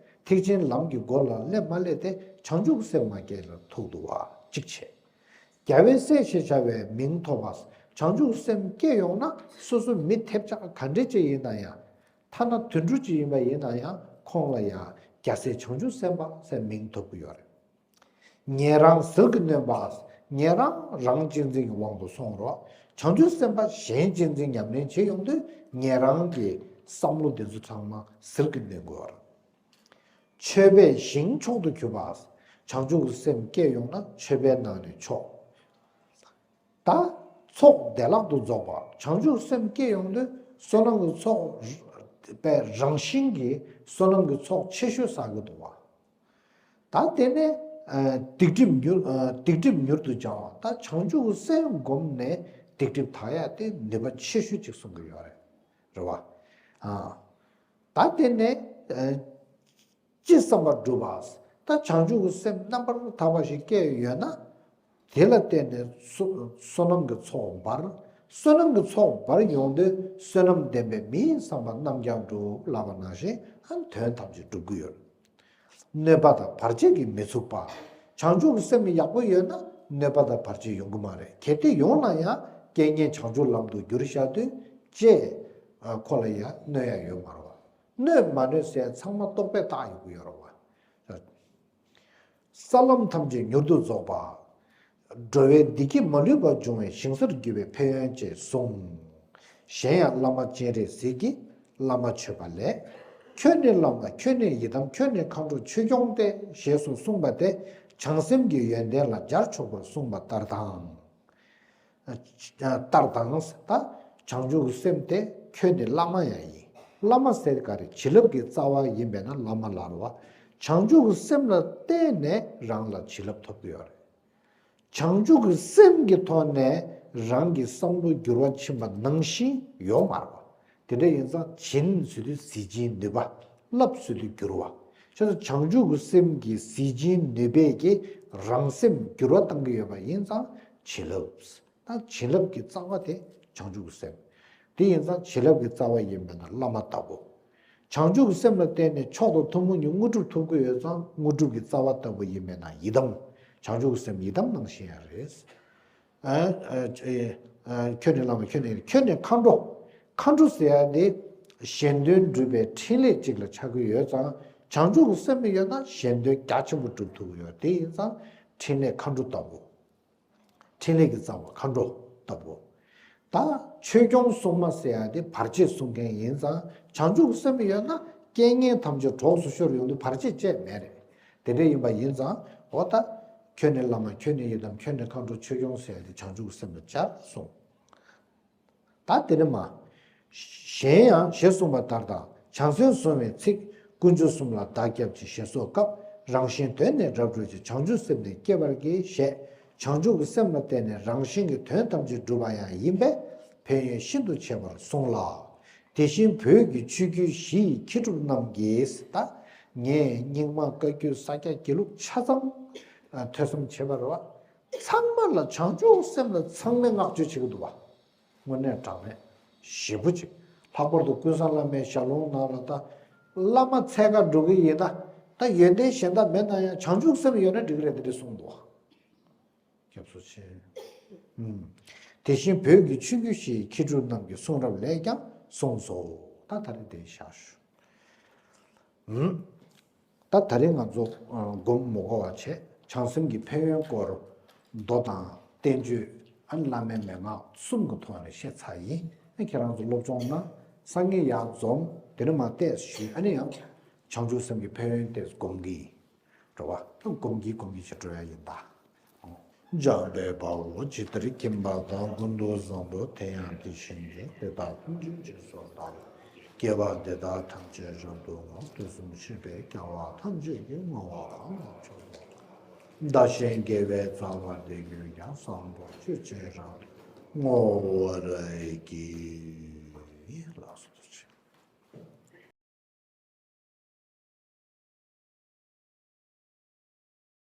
ཐེག་ཆེན་ལམ་གྱི་སྒོ་ལ་སླེབས་མ་སླེབས་དེ་བྱང་ཆུབ་སེམས་མ་སྐྱེས་ལ་ཐུག་འདུག་བ་གཅིག་བྱས། རྒྱལ་བའི་སྲས་ཞེས་བྱ་བའི་མིང་ཐོབ་པ། བྱང་ཆུབ་སེམས་སྐྱེས་ཡོང་ན་སོ་སོ་མི་ཐེབས་ཆག་ག་འདྲ་ཅིག་ཡིན་ན་ཡང་། ཐ་ན་དུད་འགྲོ་ཅིག་ཡིན་པ་ཡིན་ན་ཡང་ཁོང་ལ་ཡང་རྒྱལ་སྲས་བྱང་ཆུབ་སེམས་དཔའ་ཟེར་མིང་ཐོབ་ཀྱི་ཡོད་རེད། ཉན་རང་ཟིལ་གྱིས་གནོན་པ། ཉན་རང་རང་གཅེས་འཛིན་གྱི་དབང་དུ་སོང་རོགས། བྱང་ཆུབ་སེམས་དཔའ་གཞན་གཅེས་འཛིན་ཉམས་ལེན་བྱེད་ཡོང་དུས་ཉན་རང་གི་བསམ་བློ་འདི་ཚོ་ཚང་མ་ཟིལ་གྱིས་གནོན་དགོས་རེད། མཆོད་པའི་ཞིང་མཆོག་ཏུ་གྱུར་པ། བྱང་ཆུབ་ཀྱི་སེམས་སྐྱེས་ཡོང་ན་མཆོད་པའི་ནང་ནས་མཆོག་ད་ཚོགས་བདེ་བླག་ཏུ་རྫོགས་པ། བྱང་ཆུབ་སེམས་སྐྱེས་ཡོང་དུས་བསོད་ནམས་ཀྱི་ཚོགས་པའི་རང་བཞིན་གྱིས་བསོད་ནམས་ཀྱི་ཚོགས་ཆེ་ཤོས་བསགས་ཀྱི་འདུག་བ། ད་དེ་ནས་ཨ་སྡིག་སྒྲིབ་མྱུར་ཨ་སྡིག་སྒྲིབ་མྱུར་དུ་སྦྱང་བ། ད་བྱང་ཆུབ་སེམས་བསྒོམས་ནས་སྡིག་སྒྲིབ་དག་ཡ་དེ་ནུས་པ་ཆེ་ཤོས་ཅིག་གསུང་གི་ཡོད་རེད། རེད་བ། ཨ། ད་དེ་ནས་ཨ་ཅི་བསམ་པ་འགྲུབ་པ། ད་བྱང་ཆུབ་ཀྱི་སེམས་རྣམ་པར་དག་པ་ཞིག་སྐྱེས་ཡོད་ན། དེ་ལ་བརྟེན་ནས་བསོད་བསོད་ནམས་ཀྱི་ཚོགས་འབར། བསོད་ནམས་ཀྱི་ཚོགས་འབར་ཡོང་དུས་བསོད་ནམས་ལྡན་པའི་མི་ཡིན་བསམ་པ་རྣམ་རྒྱལ་འགྲུབ་ལབ་པ་ནང་བཞིན་ཨ་དོན་ཐམས་ཅད་འགྲུབ་ཀྱི་ཡོད། གནོད་པ་དང་བར་ཆད་ཀྱིས་མི་ཚུགས་པ། བྱང་ཆུབ་ཀྱི་སེམས་ཡག་པོ་ཡོད་ན་གནོད་པ་དང་བར་ཆད་ཡོང་གི་མ་རེད། གལ་ཏེ་ཡོང་ན་ཡང་རྐྱེན་ངན་བྱང་ཆུབ་ལམ་དུ་བསྒྱུར་བཞག་དུས་ཅེས་ཁོ་ལ་ཡང་གནོད་ཡ་ཡོད་མ་རེད་བ། གནོད་མ་གནོད་ཟེར་ཚང་མ་རྟོག་པས་བཏགས་ཡོང་གི་ཡོད་རེད་བ། ས་ལམ་ཐམས་ཅད་མྱུར་དུ་རྫོགས་པ། འགྲོ་བའི་བདེ་སྐྱིད་མ་ལུས་པ་འབྱུང་བའི་ཞིང་སར་གྱུར་པའི་ཕན་ཡོན་བཅས་གསུངས། གཞན་ཡང་བླ་མ་སྤྱན་རས་གཟིགས་ཀྱིས་བླ་མ་མཆོད་པ་ལས། ཁྱོད་ནི་བླ་མ་ཁྱོད་ནི་ཡི་དམ་ཁྱོད་ནི་མཁའ་འགྲོ་ཆོས་སྐྱོང་སྟེ་ཞེས་སུ་གསུངས་པ་དེ་བྱང་སེམས་ཀྱི་ཡོན་ཏན་ལ་སྦྱར་ཆོག་པར་གསུངས་པ་ལྟར་དང་། ལྟར་དང་། ད་བྱང་ཆུབ་ཀྱི་སེམས་དེ་ཁྱོད་ནི་བླ་མ་ཡང་ཡིན། བླ་མ་ཟེར་ག་རེ་བྱིན་རླབས་ཀྱི་རྩ་བ་ཡིན་པས་ན་བླ་མ་ལ་རེད་བ། བྱང་ཆུབ་ཀྱི་སེམས་ལ་བརྟེན་ནས་རང་ལ་བྱིན་རླབས་ཐོབ་ཀྱི་ཡོད་རེད། བྱང་ཆུབ་ཀྱི་སེམས་ཀྱི་ཐོག་ནས་རང་གི་བསམ་བློ་འགྱུར་བ་ཕྱིན་པ་ནང་བཞིན་ཡོད་མ་རེད་བ། དེ་འདྲ་ཡིན་ཙང་བྱིན་ཟེར་དུས་གཟི་བྱིན་ནུས་པ། རླབས་ཟེར་དུས་འགྱུར་བ། བྱས་ཙང་བྱང་ཆུབ་ཀྱི་སེམས་ཀྱི་གཟི་བྱིན་ནུས་པས་ཀྱི་རང་སེམས་འགྱུར་བ་གཏང་གི་ཡོད་པ་ཡིན་ཙང་བྱིན་རླབས། ད་བྱིན་རླབས་ཀྱི་རྩ་བ་དེ་བྱང་ཆུབ་ཀྱི་སེམས། དེ་ཡིན་ཙང་བྱིན་རླབས་ཀྱི་རྩ་བ་ཡིན་པས་ན་བླ་མ་ལྟ་བུ། བྱང་ཆུབ་ཀྱི་སེམས་ལ་བརྟེན་ནས་མཆོག་དང་ཐུན་མོང་གི་དངོས་གྲུབ་ཐོབ་ཀྱི་ཡོད་ཙང་དངོས་གྲུབ་ཀྱི་རྩ་བ་ལྟ་བུ་ཡིན་པས་ན་ཡི་དམ། བྱང་ཆུབ་ཀྱི་སེམས་ཡི་དམ་ནང་བཞིན་ཡང་རེད། ཨ་ཨ་ཨ་ཁྱོད་ནི་བླ་མ་ཁྱོད་ནི་ཁྱོད་ནི་མཁའ་འགྲོ། མཁའ་འགྲོ་ཟེར་ཡ་དེ་ གཞན་དོན་སྒྲུབ་པའི་འཕྲིན་ལས་གཅིག་ལ་ཆགས་ཀྱི་ཡོད་ཙང་། བྱང་ཆུབ་ཀྱི་སེམས་ཡོད་ན་གཞན་དོན་རྒྱ་ཆེན་པོ་སྒྲུབ་ཐུབ་ཀྱི་ཡོད། དེ་ཡིན་ཙང་འཕྲིན་ལས་མཁའ་འགྲོ་ལྟ་བུ། འཕྲིན་ལས་ཀྱི་རྩ་བ་མཁའ་འགྲོ་ལྟ་བུ། ད་ཆོས་སྐྱོང་སྲུང་མ་ཟེར་ཡ་དེ་བར་ཆད་སྲུང་མཁན་ཡིན་ཙང་། བྱང་ཆུབ་ཀྱི་སེམས་ཡོད་ན་རྐྱེན་ངན་ཐམས་ཅད་གྲོགས་སུ་ཤོར་ཡོང་དུས་བར་ཆད་བཅས་མེད་རེད། དེ་འདྲ་ཡིན་པ་ཡིན་ཙང་། འོ་ད་ཁྱོད་ནི་བླ་མ། ཁྱོད་ནི་ཡི་དམ། ཁྱོད་ནི་མཁའ་འགྲོ། ཆོས་སྐྱོང་ཟེར་ཡ་དེ་བྱང་ཆུབ་ཀྱི་སེམས་ལ་སྦྱར་གསུངས། ད་དེ་ནས་མ། གཞན་ཡང་ཞེས་གསུངས་པ་ལྟར་དང་། བྱང་སེམས་བཟུང་བའི་ཚིག། དཀོན་མཆོག་གསུམ་ལ་བདག་སྐྱབས་མཆི་ཞེས་སོགས་སྐབས། རང་གཞན་དོན་ནི་རབ་བགྲོད་ཅིང་། བྱང་ཆུབ་སེམས་ནི་བསྐྱེད་པར་བགྱི། ཞེས་བྱང་ཆུབ་ཀྱི་སེམས་ལ་བརྟེན་ནས་རང་གཞན་གྱི་དོན་ཐམས་ཅད་འགྲུབ་པ་ཡང་ཡིན་པས། ཕན་ཡོན་ཤིན་ཏུ་ཆེ་བར་གསུངས་ལ། དེ་བཞིན་བོད་ཀྱི་ཆོས་བརྒྱུད་བཞི་ཡི་མཁས་གྲུབ་རྣམས་ཀྱིས། ད་ངས་རྙིང་མ་བཀའ་བརྒྱུད་ས་སྐྱ་དགེ་ལུགས་ཆ་ཚང་ཐོས་བསམ་བྱས་པ་རེད་བ། ཚང་མ་ལ་བྱང་ཆུབ་སེམས་ལ་ཚང་མས་བསྔགས་བརྗོད་བྱེད་ཀྱི་འདུག་བ། དངོས་གནས་དྲང་གནས་ཞེ་པོ་ཅིག། ལྷག་པར་དུ་ཀུན་བཟང་བླ་མའི་ཞལ་ལུང་ནང་ལ། ད་བླ་མ་འཚོལ་ག་འགྲོ་གི་ཡིན་ན། ད་ཡོན་ཏན་གཞན་དག་མེད་ན་ཡང་བྱང་ཆུབ་སེམས་ཡོད་ན་འགྲིག་གི་རེད། དེ་འདྲ་གསུངས་འདུག། སྐྱབས་སུ་མཆི། ཨུམ། དེ་བཞིན་བོད་ཀྱི་ཆོས་བརྒྱུད་བཞིའི་མཁས་གྲུབ་རྣམས་ཀྱི་གསུང་རབ་ལས་ཀྱང་གསུངས་སོ། ད་ད་རེས་དེ་བཞག་ཞུ། ཨུམ། ད་ད་རེས་ང་ཚོ་སྒོམ་མི་དགོས་པ་བྱས། བྱང་སེམས་ཀྱི་ཕན་ཡོན་སྐོར་མདོ་དང་བསྟན་བཅོས། ཨ་ནི་བླ་མའི་མན་ངག་གསུམ་གྱི་ཐོག་ནས་བཤད་ཚར་ཡིན། ཨ་ཁྱེད་རང་ཚོ་སློབ་སྦྱོང་གནང་། སང་ཉིན་ཡར་འཛོམས། དེ་ནས་མར་ཏོག་ཙམ་ཞུས། ཨ་ནི་ཡང་བྱང་ཆུབ་སེམས་ཀྱི་ཕན་ཡོན་ཏོག་ཙམ་སྒོམ་གྱི་ཡིན། འགྲོ་བ་ད་སྒོམ་གྱིན་སྒོམ་གྱིན་བྱས་འགྲོ་ཡ་ཡིན་ད། འཇམ་དཔལ་དཔའ་བོས་ཇི་ལྟར་མཁྱེན་པ་དང་། ཀུན་ཏུ་བཟང་པོ་དེ་ཡང་དེ་བཞིན་ཏེ། དེ་དག་ཐམས་ཅད་རྗེས་སུ་བདག་སློབ་ཀྱི། དགེ་བ་འདི་དག་ཐམས་ཅད་རབ་ཏུ་བསྔོ། དུས་གསུམ་གཤེགས་པའི་རྒྱལ་བ་ཐམས་ཅད་ཀྱིས། བསྔོ་བ་གང་ལ་མཆོག་ཏུ་བསྔོ། བདག་གཞན་དགེ་བའི་རྩ་བ་འདི་ཀུན་ཀྱང་། བཟང་པོ་སྤྱོད་ཕྱིར་རབ་ཏུ་བསྔོ་བར་བགྱི། ལགས་སོ། ཐུགས་རྗེ་ཆེ།